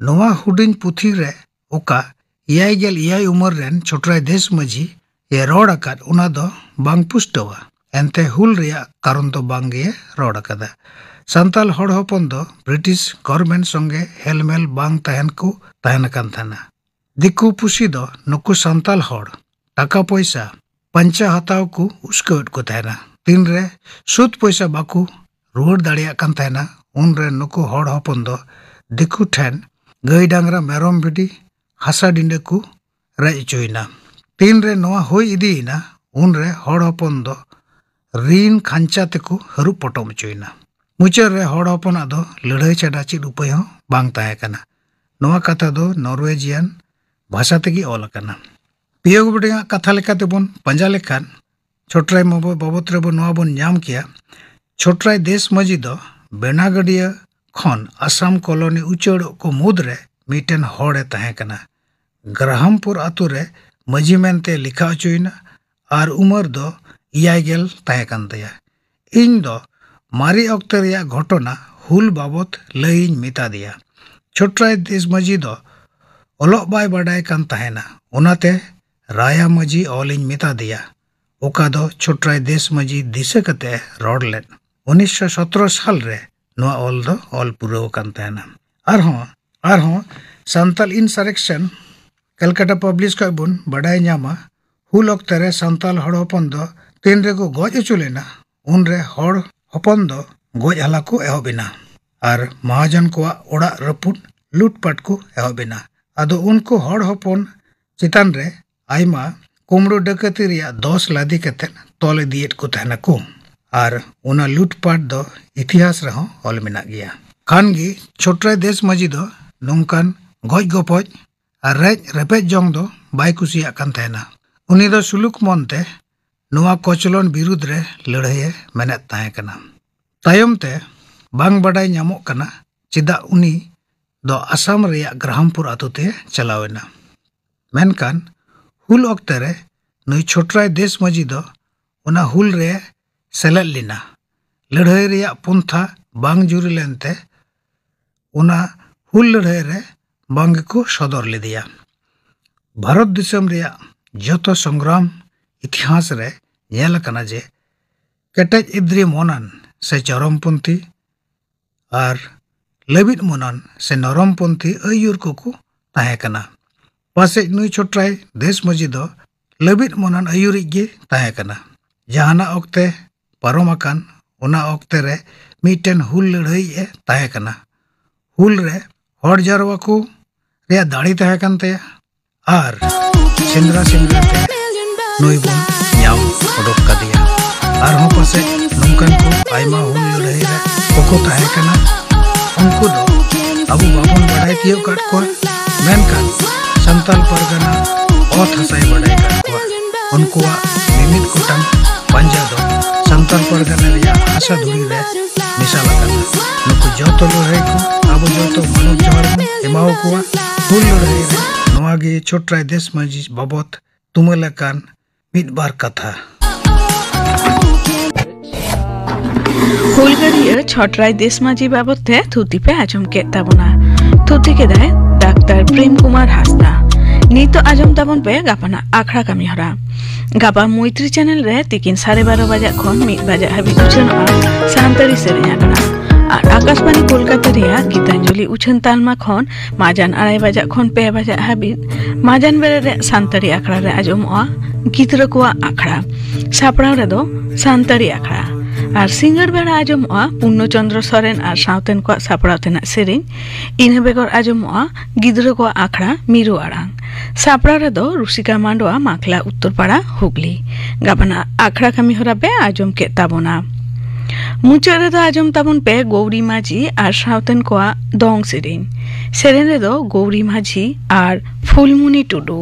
ᱱᱚᱣᱟ ᱦᱩᱰᱤᱧ ᱯᱩᱛᱷᱤ ᱨᱮ ᱚᱠᱟ ᱮᱭᱟᱭ ᱜᱮᱞ ᱮᱭᱟᱭ ᱩᱢᱮᱨ ᱨᱮᱱ ᱪᱷᱳᱴᱨᱟᱭ ᱫᱮᱥ ᱢᱟᱹᱡᱷᱤ ᱮ ᱨᱚᱲ ᱟᱠᱟᱫ, ᱚᱱᱟ ᱫᱚ ᱵᱟᱝ ᱯᱩᱥᱴᱟᱹᱣᱟ᱾ ᱮᱱᱛᱮ ᱦᱩᱞ ᱨᱮᱭᱟᱜ ᱠᱟᱨᱚᱱ ᱫᱚ ᱵᱟᱝ ᱜᱮ ᱨᱚᱲ ᱟᱠᱟᱫᱟ᱾ ᱥᱟᱱᱛᱟᱞ ᱦᱚᱲ ᱦᱚᱯᱚᱱ ᱫᱚ ᱵᱨᱤᱴᱤᱥ ᱜᱚᱵᱷᱚᱨᱱᱢᱮᱱᱴ ᱥᱚᱸᱜᱮ ᱦᱮᱞᱢᱮᱞ ᱵᱟᱝ ᱛᱟᱦᱮᱱ ᱠᱚ ᱛᱟᱦᱮᱱ ᱠᱟᱱ ᱛᱟᱦᱮᱱᱟ᱾ ᱫᱤᱠᱩ ᱯᱩᱥᱤ ᱫᱚ ᱱᱩᱠᱩ ᱥᱟᱱᱛᱟᱞ ᱦᱚᱲ ᱴᱟᱠᱟ ᱯᱚᱭᱥᱟ ᱯᱟᱧᱪᱟ ᱦᱟᱛᱟᱣ ᱠᱚ ᱩᱥᱠᱟᱹᱣᱮᱫ ᱠᱚ ᱛᱟᱦᱮᱱᱟ᱾ ᱛᱤᱱᱨᱮ ᱥᱩᱫ ᱯᱚᱭᱥᱟ ᱵᱟᱠᱚ ᱨᱩᱣᱟᱹᱲ ᱫᱟᱲᱮᱭᱟᱜ ᱠᱟᱱ ᱛᱟᱦᱮᱱᱟ, ᱩᱱᱨᱮ ᱱᱩᱠᱩ ᱦᱚᱲ ᱦᱚᱯᱚᱱ ᱫᱚ ᱫᱤᱠᱩ ᱴᱷᱮᱱ ᱜᱟᱹᱭ ᱰᱟᱝᱨᱟ ᱢᱮᱨᱚᱢ ᱵᱷᱤᱰᱤ ᱦᱟᱥᱟ ᱰᱤᱸᱰᱟᱹ ᱠᱚ ᱨᱮᱡ ᱚᱪᱚᱭᱮᱱᱟ᱾ ᱛᱤᱱᱨᱮ ᱱᱚᱣᱟ ᱦᱩᱭ ᱤᱫᱤᱭᱮᱱᱟ, ᱩᱱᱨᱮ ᱦᱚᱲ ᱦᱚᱯᱚᱱ ᱫᱚ ᱨᱤᱱ ᱠᱷᱟᱧᱪᱟ ᱛᱮᱠᱚ ᱦᱟᱹᱨᱩᱵ ᱯᱚᱴᱚᱢ ᱚᱪᱚᱭᱮᱱᱟ᱾ ᱢᱩᱪᱟᱹᱫ ᱨᱮ ᱦᱚᱲ ᱦᱚᱯᱚᱱᱟᱜ ᱫᱚ ᱞᱟᱹᱲᱦᱟᱹᱭ ᱪᱷᱟᱰᱟ ᱪᱮᱫ ᱩᱯᱟᱹᱭ ᱦᱚᱸ ᱵᱟᱝ ᱛᱟᱦᱮᱸ ᱠᱟᱱᱟ᱾ ᱱᱚᱣᱟ ᱠᱟᱛᱷᱟ ᱫᱚ ᱱᱚᱨᱣᱮᱡᱤᱭᱟᱱ ᱵᱷᱟᱥᱟ ᱛᱮᱜᱮ ᱚᱞ ᱟᱠᱟᱱᱟ᱾ ᱯᱤᱭᱳᱜ ᱵᱚᱰᱮᱝᱟᱜ ᱠᱟᱛᱷᱟ ᱞᱮᱠᱟᱛᱮ ᱵᱚᱱ ᱯᱟᱸᱡᱟ ᱞᱮᱠᱷᱟᱱ, ᱪᱷᱳᱴᱨᱟᱭ ᱢᱟᱹᱡᱷᱤ ᱵᱟᱵᱚᱛ ᱨᱮᱵᱚ ᱱᱚᱣᱟ ᱵᱚᱱ ᱧᱟᱢ ᱠᱮᱭᱟ, ᱪᱷᱳᱴᱨᱟᱭ ᱫᱮᱥ ᱢᱟᱹᱡᱷᱤ ᱫᱚ ᱵᱮᱱᱟᱜᱟᱹᱰᱤᱭᱟᱹ ᱠᱷᱚᱱ ᱟᱥᱟᱢ ᱠᱚᱞᱚᱱᱤ ᱩᱪᱟᱹᱲᱚᱜ ᱠᱚ ᱢᱩᱫᱽᱨᱮ ᱢᱤᱫᱴᱮᱱ ᱦᱚᱲᱮ ᱛᱟᱦᱮᱸ ᱠᱟᱱᱟ᱾ ᱜᱨᱟᱦᱟᱢᱯᱩᱨ ᱟᱛᱳ ᱨᱮ ᱢᱟᱹᱡᱷᱤ ᱢᱮᱱᱛᱮ ᱞᱮᱠᱷᱟ ᱦᱚᱪᱚᱭᱮᱱᱟ ᱟᱨ ᱩᱢᱮᱨ ᱫᱚ ᱮᱭᱟᱭ ᱜᱮᱞ ᱛᱟᱦᱮᱸ ᱠᱟᱱ ᱛᱟᱭᱟ᱾ ᱤᱧ ᱫᱚ ᱢᱟᱨᱮ ᱚᱠᱛᱮ ᱨᱮᱭᱟᱜ ᱜᱷᱚᱴᱚᱱᱟ ᱦᱩᱞ ᱵᱟᱵᱚᱛ ᱞᱟᱹᱭᱤᱧ ᱢᱮᱛᱟ ᱫᱮᱭᱟ᱾ ᱪᱷᱳᱴᱨᱟᱭ ᱫᱮᱥ ᱢᱟᱹᱡᱷᱤ ᱫᱚ ᱚᱞᱚᱜ ᱵᱟᱭ ᱵᱟᱰᱟᱭ ᱠᱟᱱ ᱛᱟᱦᱮᱱᱟ, ᱚᱱᱟᱛᱮ ᱨᱟᱭᱟ ᱢᱟᱹᱡᱷᱤ ᱚᱞᱤᱧ ᱢᱮᱛᱟ ᱫᱮᱭᱟ, ᱚᱠᱟ ᱫᱚ ᱪᱷᱳᱴᱨᱟᱭ ᱫᱮᱥ ᱢᱟᱹᱡᱷᱤ ᱫᱤᱥᱟᱹ ᱠᱟᱛᱮ ᱨᱚᱲ ᱞᱮᱫ᱾ ᱩᱱᱤᱥᱥᱚ ᱥᱚᱛᱨᱚ ᱥᱟᱞ ᱨᱮ ᱱᱚᱣᱟ ᱚᱞ ᱫᱚ ᱚᱞ ᱯᱩᱨᱟᱹᱣ ᱟᱠᱟᱱ ᱛᱟᱦᱮᱱᱟ᱾ ᱟᱨᱦᱚᱸ, ᱟᱨᱦᱚᱸ ᱥᱟᱱᱛᱟᱞ ᱤᱱᱥᱟᱨᱮᱠᱥᱚᱱ ᱠᱟᱞᱠᱟᱴᱟ ᱯᱟᱵᱽᱞᱤᱥ ᱠᱷᱚᱱ ᱵᱚᱱ ᱵᱟᱰᱟᱭ ᱧᱟᱢᱟ, ᱦᱩᱞ ᱚᱠᱛᱮ ᱨᱮ ᱥᱟᱱᱛᱟᱲ ᱦᱚᱲ ᱦᱚᱯᱚᱱ ᱫᱚ ᱛᱤᱱ ᱨᱮᱠᱚ ᱜᱚᱡ ᱦᱚᱪᱚ ᱞᱮᱱᱟ, ᱩᱱᱨᱮ ᱦᱚᱲ ᱦᱚᱯᱚᱱ ᱫᱚ ᱜᱚᱡ ᱦᱟᱞᱟ ᱠᱚ ᱮᱦᱚᱵ ᱮᱱᱟ ᱟᱨ ᱢᱟᱦᱟᱡᱚᱱ ᱠᱚᱣᱟᱜ ᱚᱲᱟᱜ ᱨᱟᱹᱯᱩᱫ, ᱞᱩᱴᱯᱟᱴ ᱠᱚ ᱮᱦᱚᱵ ᱮᱱᱟ᱾ ᱟᱫᱚ ᱩᱱᱠᱩ ᱦᱚᱲ ᱦᱚᱯᱚᱱ ᱪᱮᱛᱟᱱ ᱨᱮ ᱟᱭᱢᱟ ᱠᱩᱢᱲᱩ ᱰᱟᱹᱠᱟᱹᱛᱤ ᱨᱮᱭᱟᱜ ᱫᱚᱥ ᱞᱟᱫᱮ ᱠᱟᱛᱮ ᱛᱚᱞ ᱤᱫᱤᱭᱮᱫ ᱠᱚ ᱛᱟᱦᱮᱱᱟᱠᱚ᱾ ᱟᱨ ᱚᱱᱟ ᱞᱩᱴᱯᱟᱴ ᱫᱚ ᱤᱛᱤᱦᱟᱥ ᱨᱮᱦᱚᱸ ᱚᱞ ᱢᱮᱱᱟᱜ ᱜᱮᱭᱟ᱾ ᱠᱷᱟᱱ ᱜᱮ ᱪᱷᱳᱴᱨᱟᱭ ᱫᱮᱥ ᱢᱟᱹᱡᱷᱤ ᱫᱚ ᱱᱚᱝᱠᱟᱱ ᱜᱚᱡ ᱜᱚᱯᱚᱡ ᱟᱨ ᱨᱮᱡ ᱨᱮᱯᱮᱡ ᱡᱚᱝ ᱫᱚ ᱵᱟᱭ ᱠᱩᱥᱤᱭᱟᱜ ᱠᱟᱱ ᱛᱟᱦᱮᱱᱟ᱾ ᱩᱱᱤ ᱫᱚ ᱥᱩᱞᱩᱠ ᱢᱚᱱᱛᱮ ᱱᱚᱣᱟ ᱠᱚᱪᱞᱚᱱ ᱵᱤᱨᱩᱫᱽ ᱨᱮ ᱞᱟᱹᱲᱦᱟᱹᱭᱮ ᱢᱮᱱᱮᱫ ᱛᱟᱦᱮᱸ ᱠᱟᱱᱟ᱾ ᱛᱟᱭᱚᱢ ᱛᱮ ᱵᱟᱝ ᱵᱟᱰᱟᱭ ᱧᱟᱢᱚᱜ ᱠᱟᱱᱟ ᱪᱮᱫᱟᱜ ᱩᱱᱤ ᱫᱚ ᱟᱥᱟᱢ ᱨᱮᱭᱟᱜ ᱜᱨᱟᱦᱟᱢᱯᱩᱨ ᱟᱛᱳ ᱛᱮ ᱪᱟᱞᱟᱣ ᱮᱱᱟ᱾ ᱢᱮᱱᱠᱷᱟᱱ ᱦᱩᱞ ᱚᱠᱛᱮ ᱨᱮ ᱱᱩᱭ ᱪᱷᱳᱴᱨᱟᱭ ᱫᱮᱥ ᱢᱟᱹᱡᱷᱤ ᱫᱚ ᱚᱱᱟ ᱦᱩᱞ ᱨᱮ ᱥᱮᱞᱮᱫ ᱞᱮᱱᱟ᱾ ᱞᱟᱹᱲᱦᱟᱹᱭ ᱨᱮᱭᱟᱜ ᱯᱚᱱᱛᱷᱟ ᱵᱟᱝ ᱡᱩᱨᱤ ᱞᱮᱱᱛᱮ ᱚᱱᱟ ᱦᱩᱞ ᱞᱟᱹᱲᱦᱟᱹᱭ ᱨᱮ ᱵᱟᱝ ᱜᱮᱠᱚ ᱥᱚᱫᱚᱨ ᱞᱮᱫᱮᱭᱟ᱾ ᱵᱷᱟᱨᱚᱛ ᱫᱤᱥᱚᱢ ᱨᱮᱭᱟᱜ ᱡᱚᱛᱚ ᱥᱚᱝᱜᱨᱟᱢ ᱤᱛᱤᱦᱟᱥ ᱨᱮ ᱧᱮᱞ ᱟᱠᱟᱱᱟ ᱡᱮ ᱠᱮᱴᱮᱡ ᱤᱫᱽᱨᱤ ᱢᱚᱱᱟᱱ ᱥᱮ ᱪᱚᱨᱚᱢᱯᱚᱱᱛᱷᱤ ᱟᱨ ᱞᱟᱹᱵᱤᱫ ᱢᱚᱱᱟᱱ ᱥᱮ ᱱᱚᱨᱚᱢᱯᱚᱱᱛᱷᱤ ᱟᱹᱭᱩᱨ ᱠᱚᱠᱚ ᱛᱟᱦᱮᱸ ᱠᱟᱱᱟ᱾ ᱯᱟᱥᱮᱡ ᱱᱩᱭ ᱪᱷᱳᱴᱨᱟᱭ ᱫᱮᱥ ᱢᱟᱹᱡᱷᱤ ᱫᱚ ᱞᱟᱹᱵᱤᱫ ᱢᱚᱱᱟᱱ ᱟᱹᱭᱩᱨᱤᱡ ᱜᱮ ᱛᱟᱦᱮᱸ ᱠᱟᱱᱟ᱾ ᱡᱟᱦᱟᱱᱟᱜ ᱚᱠᱛᱮ ᱯᱟᱨᱚᱢ ᱟᱠᱟᱱ, ᱚᱱᱟ ᱚᱠᱛᱮ ᱨᱮ ᱢᱤᱫᱴᱮᱱ ᱦᱩᱞ ᱞᱟᱹᱲᱦᱟᱹᱭᱤᱡ ᱮ ᱛᱟᱦᱮᱸ ᱠᱟᱱᱟ᱾ ᱦᱩᱞ ᱨᱮ ᱦᱚᱲ ᱡᱟᱨᱣᱟ ᱠᱚ ᱨᱮᱭᱟᱜ ᱫᱟᱲᱮ ᱛᱟᱦᱮᱸ ᱠᱟᱱ ᱛᱟᱭᱟ ᱟᱨ ᱥᱮᱸᱫᱽᱨᱟ ᱥᱮᱸᱫᱽᱨᱟ ᱛᱮ ᱱᱩᱭ ᱵᱚᱱ ᱧᱟᱢ ᱚᱰᱚᱠ ᱠᱟᱫᱮᱭᱟ᱾ ᱟᱨᱦᱚᱸ ᱯᱟᱥᱮᱡ ᱱᱚᱝᱠᱟᱱ ᱠᱚ ᱟᱭᱢᱟ ᱦᱩᱞ ᱞᱟᱹᱲᱦᱟᱹᱭ ᱨᱮ ᱠᱚᱠᱚ ᱛᱟᱦᱮᱸ ᱠᱟᱱᱟ, ᱩᱱᱠᱩ ᱫᱚ ᱟᱵᱚ ᱵᱟᱵᱚᱱ ᱵᱟᱲᱟᱭ ᱛᱤᱭᱳᱜ ᱠᱟᱫ ᱠᱚᱣᱟ, ᱢᱮᱱᱠᱷᱟᱱ ᱥᱟᱱᱛᱟᱞ ᱯᱟᱨᱜᱟᱱᱟ ᱚᱛ ᱦᱟᱥᱟᱭ ᱵᱟᱲᱟᱭ ᱠᱟᱫ ᱠᱚᱣᱟ᱾ ᱩᱱᱠᱩᱣᱟᱜ ᱢᱤᱢᱤᱫ ᱜᱚᱴᱟᱝ ᱯᱟᱸᱡᱟ ᱫᱚ ᱥᱟᱱᱛᱟᱞ ᱯᱟᱨᱜᱟᱱᱟ ᱨᱮᱭᱟᱜ ᱦᱟᱥᱟ ᱫᱷᱩᱲᱤ ᱨᱮ ᱢᱮᱥᱟᱞ ᱟᱠᱟᱱᱟ᱾ ᱱᱩᱠᱩ ᱡᱚᱛᱚ ᱞᱟᱹᱲᱦᱟᱹᱭ ᱠᱚ ᱟᱵᱚ ᱡᱚᱛᱚ ᱢᱟᱱᱚᱛ ᱡᱚᱦᱟᱨ ᱵᱚᱱ ᱮᱢᱟᱣ ᱠᱚᱣᱟ᱾ ᱦᱩᱞ ᱞᱟᱹᱲᱦᱟᱹᱭ ᱨᱮ ᱱᱚᱣᱟ ᱜᱮ ᱪᱷᱳᱴᱨᱟᱭ ᱫᱮᱥ ᱢᱟᱹᱡᱷᱤ ᱵᱟᱵᱚᱛ ᱛᱩᱢᱟᱹᱞ ᱟᱠᱟᱱ ᱢᱤᱫ ᱵᱟᱨ ᱠᱟᱛᱷᱟ᱾ ᱦᱩᱞᱜᱟᱹᱨᱤᱭᱟᱹ ᱪᱷᱚᱴᱨᱟᱭ ᱫᱮᱥ ᱢᱟᱹᱡᱷᱤ ᱵᱟᱵᱚᱛ ᱛᱮ ᱛᱷᱩᱛᱤ ᱯᱮ ᱟᱸᱡᱚᱢ ᱠᱮᱫ ᱛᱟᱵᱚᱱᱟ᱾ ᱛᱷᱩᱛᱤ ᱠᱮᱫᱟᱭ ᱰᱟᱠᱛᱟᱨ ᱯᱨᱮᱢ ᱠᱩᱢᱟᱨ ᱦᱟᱸᱥᱫᱟ᱾ ᱱᱤᱛᱚᱜ ᱟᱸᱡᱚᱢ ᱛᱟᱵᱚᱱ ᱯᱮ ᱜᱟᱯᱟᱱᱟᱜ ᱟᱠᱷᱲᱟ ᱠᱟᱹᱢᱤ ᱦᱚᱨᱟ᱾ ᱜᱟᱯᱟ ᱢᱳᱭᱛᱨᱤ ᱪᱮᱱᱮᱞ ᱨᱮ ᱛᱤᱠᱤᱱ ᱥᱟᱲᱮ ᱵᱟᱨᱚ ᱵᱟᱡᱟᱜ ᱠᱷᱚᱱ ᱢᱤᱫ ᱵᱟᱡᱟᱜ ᱦᱟᱹᱵᱤᱡ ᱩᱪᱷᱟᱹᱱᱚᱜᱼᱟ ᱥᱟᱱᱛᱟᱲᱤ ᱥᱮᱨᱮᱧ ᱟᱠᱷᱲᱟ᱾ ᱟᱨ ᱟᱠᱟᱥᱵᱟᱬᱤ ᱠᱳᱞᱠᱟᱛᱟ ᱨᱮᱭᱟᱜ ᱜᱤᱛᱟᱧᱡᱚᱞᱤ ᱩᱪᱷᱟᱹᱱ ᱛᱟᱞᱢᱟ ᱠᱷᱚᱱ ᱢᱟᱡᱟᱱ ᱟᱲᱟᱭ ᱵᱟᱡᱟᱜ ᱠᱷᱚᱱ ᱯᱮ ᱵᱟᱡᱟᱜ ᱦᱟᱹᱵᱤᱡ ᱢᱟᱡᱟᱱ ᱵᱮᱲᱟ ᱨᱮ ᱥᱟᱱᱛᱟᱲᱤ ᱟᱠᱷᱲᱟ ᱨᱮ ᱟᱸᱡᱚᱢᱚᱜᱼᱟ ᱜᱤᱫᱽᱨᱟᱹ ᱠᱚᱣᱟᱜ ᱟᱠᱷᱲᱟ᱾ ᱥᱟᱯᱲᱟᱣ ᱨᱮᱫᱚ ᱥᱟᱱᱛᱟᱲᱤ ᱟᱠᱷᱲᱟ᱾ ᱟᱨ ᱥᱤᱸᱜᱟᱹᱲ ᱵᱮᱲᱟ ᱟᱸᱡᱚᱢᱚᱜᱼᱟ ᱯᱩᱨᱱᱚ ᱪᱚᱸᱫᱽᱨᱚ ᱥᱚᱨᱮᱱ ᱟᱨ ᱥᱟᱶᱛᱮᱱ ᱠᱚᱣᱟᱜ ᱥᱟᱯᱲᱟᱣ ᱛᱮᱱᱟᱜ ᱥᱮᱨᱮᱧ᱾ ᱤᱱᱟᱹ ᱵᱮᱜᱚᱨ ᱟᱸᱡᱚᱢᱚᱜᱼᱟ ᱜᱤᱫᱽᱨᱟᱹ ᱠᱚᱣᱟᱜ ᱟᱠᱷᱲᱟ ᱢᱤᱨᱩ ᱟᱲᱟᱝ᱾ ᱥᱟᱯᱲᱟᱣ ᱨᱮᱫᱚ ᱨᱩᱥᱤᱠᱟ ᱢᱟᱱᱰᱣᱟ, ᱢᱟᱠᱞᱟ, ᱩᱛᱛᱚᱨᱯᱟᱲᱟ, ᱦᱩᱜᱽᱞᱤ᱾ ᱜᱟᱵᱟᱱᱟᱜ ᱟᱠᱷᱲᱟ ᱠᱟᱹᱢᱤ ᱦᱚᱨᱟ ᱯᱮ ᱟᱸᱡᱚᱢ ᱠᱮᱫ ᱛᱟᱵᱚᱱᱟ᱾ ᱢᱩᱪᱟᱹᱫ ᱨᱮᱫᱚ ᱟᱸᱡᱚᱢ ᱛᱟᱵᱚᱱ ᱯᱮ ᱜᱳᱣᱨᱤ ᱢᱟᱹᱡᱷᱤ ᱟᱨ ᱥᱟᱶᱛᱮᱱ ᱠᱚᱣᱟᱜ ᱫᱚᱝ ᱥᱮᱨᱮᱧ᱾ ᱥᱮᱨᱮᱧ ᱨᱮᱫᱚ ᱜᱳᱣᱨᱤ ᱢᱟᱹᱡᱷᱤ ᱟᱨ ᱯᱷᱩᱞᱢᱩᱱᱤ ᱴᱩᱰᱩ᱾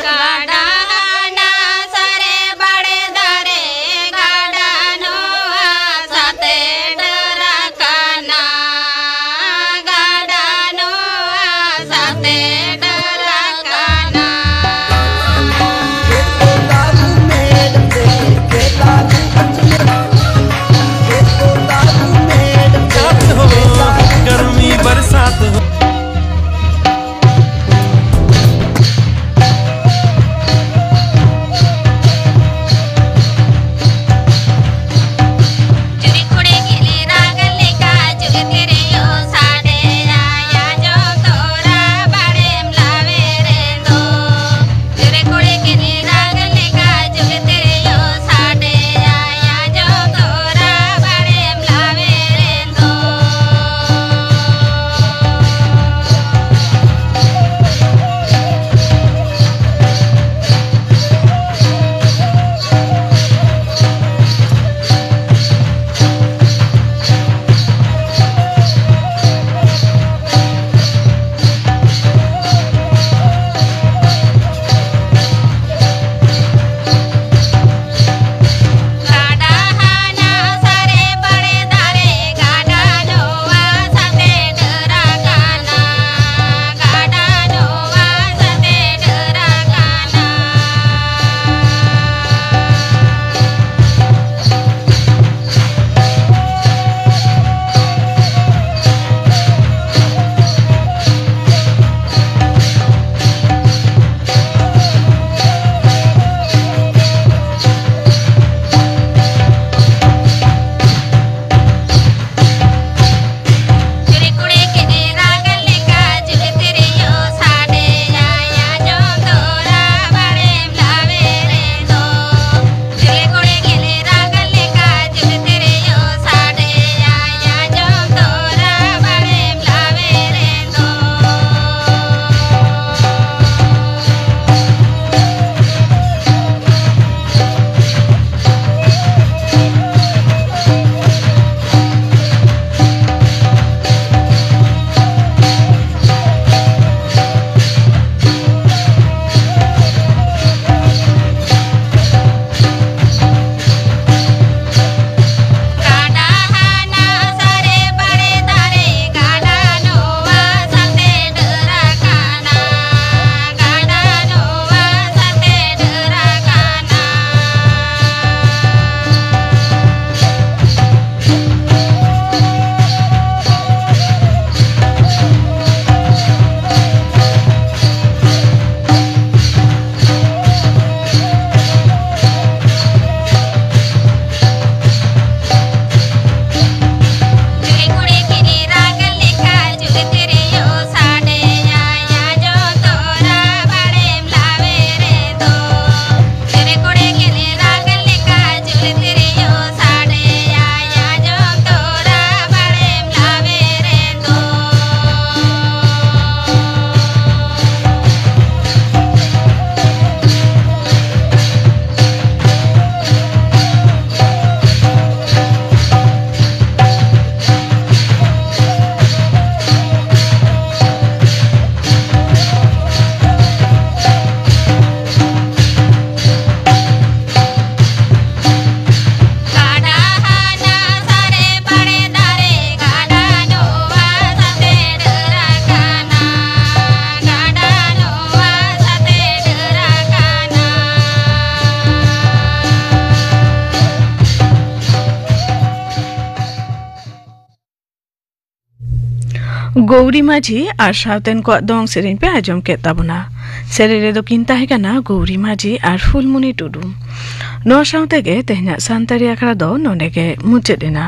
ᱜᱟᱰᱟ ᱦᱟᱱᱟ ᱥᱟᱨᱮ ᱵᱟᱲᱮ ᱫᱟᱨᱮ, ᱜᱟᱰᱟ ᱱᱚᱣᱟ ᱥᱟᱛᱮ ᱰᱟᱹᱨ ᱟᱠᱟᱱᱟ᱾ ᱜᱟᱰᱟ ᱱᱚᱣᱟ ᱥᱟᱛᱮ ᱰᱟᱹᱨ ᱟᱠᱟᱱᱟ᱾ गर्मी बरसात हो। ᱜᱳᱣᱨᱤ ᱢᱟᱹᱡᱷᱤ ᱟᱨ ᱥᱟᱶᱛᱮᱱ ᱠᱚᱣᱟᱜ ᱫᱚᱝ ᱥᱮᱨᱮᱧ ᱯᱮ ᱟᱸᱡᱚᱢ ᱠᱮᱫ ᱛᱟᱵᱚᱱᱟ᱾ ᱥᱮᱨᱮᱧ ᱨᱮᱫᱚ ᱠᱤᱱ ᱛᱟᱦᱮᱸ ᱠᱟᱱᱟ ᱜᱳᱣᱨᱤ ᱢᱟᱹᱡᱷᱤ ᱟᱨ ᱯᱷᱩᱞᱢᱩᱱᱤ ᱴᱩᱰᱩ᱾ ᱱᱚᱣᱟ ᱥᱟᱶ ᱛᱮᱜᱮ ᱛᱮᱦᱮᱧᱟᱜ ᱥᱟᱱᱛᱟᱲᱤ ᱟᱠᱷᱲᱟ ᱫᱚ ᱱᱚᱰᱮ ᱜᱮ ᱢᱩᱪᱟᱹᱫ ᱮᱱᱟ᱾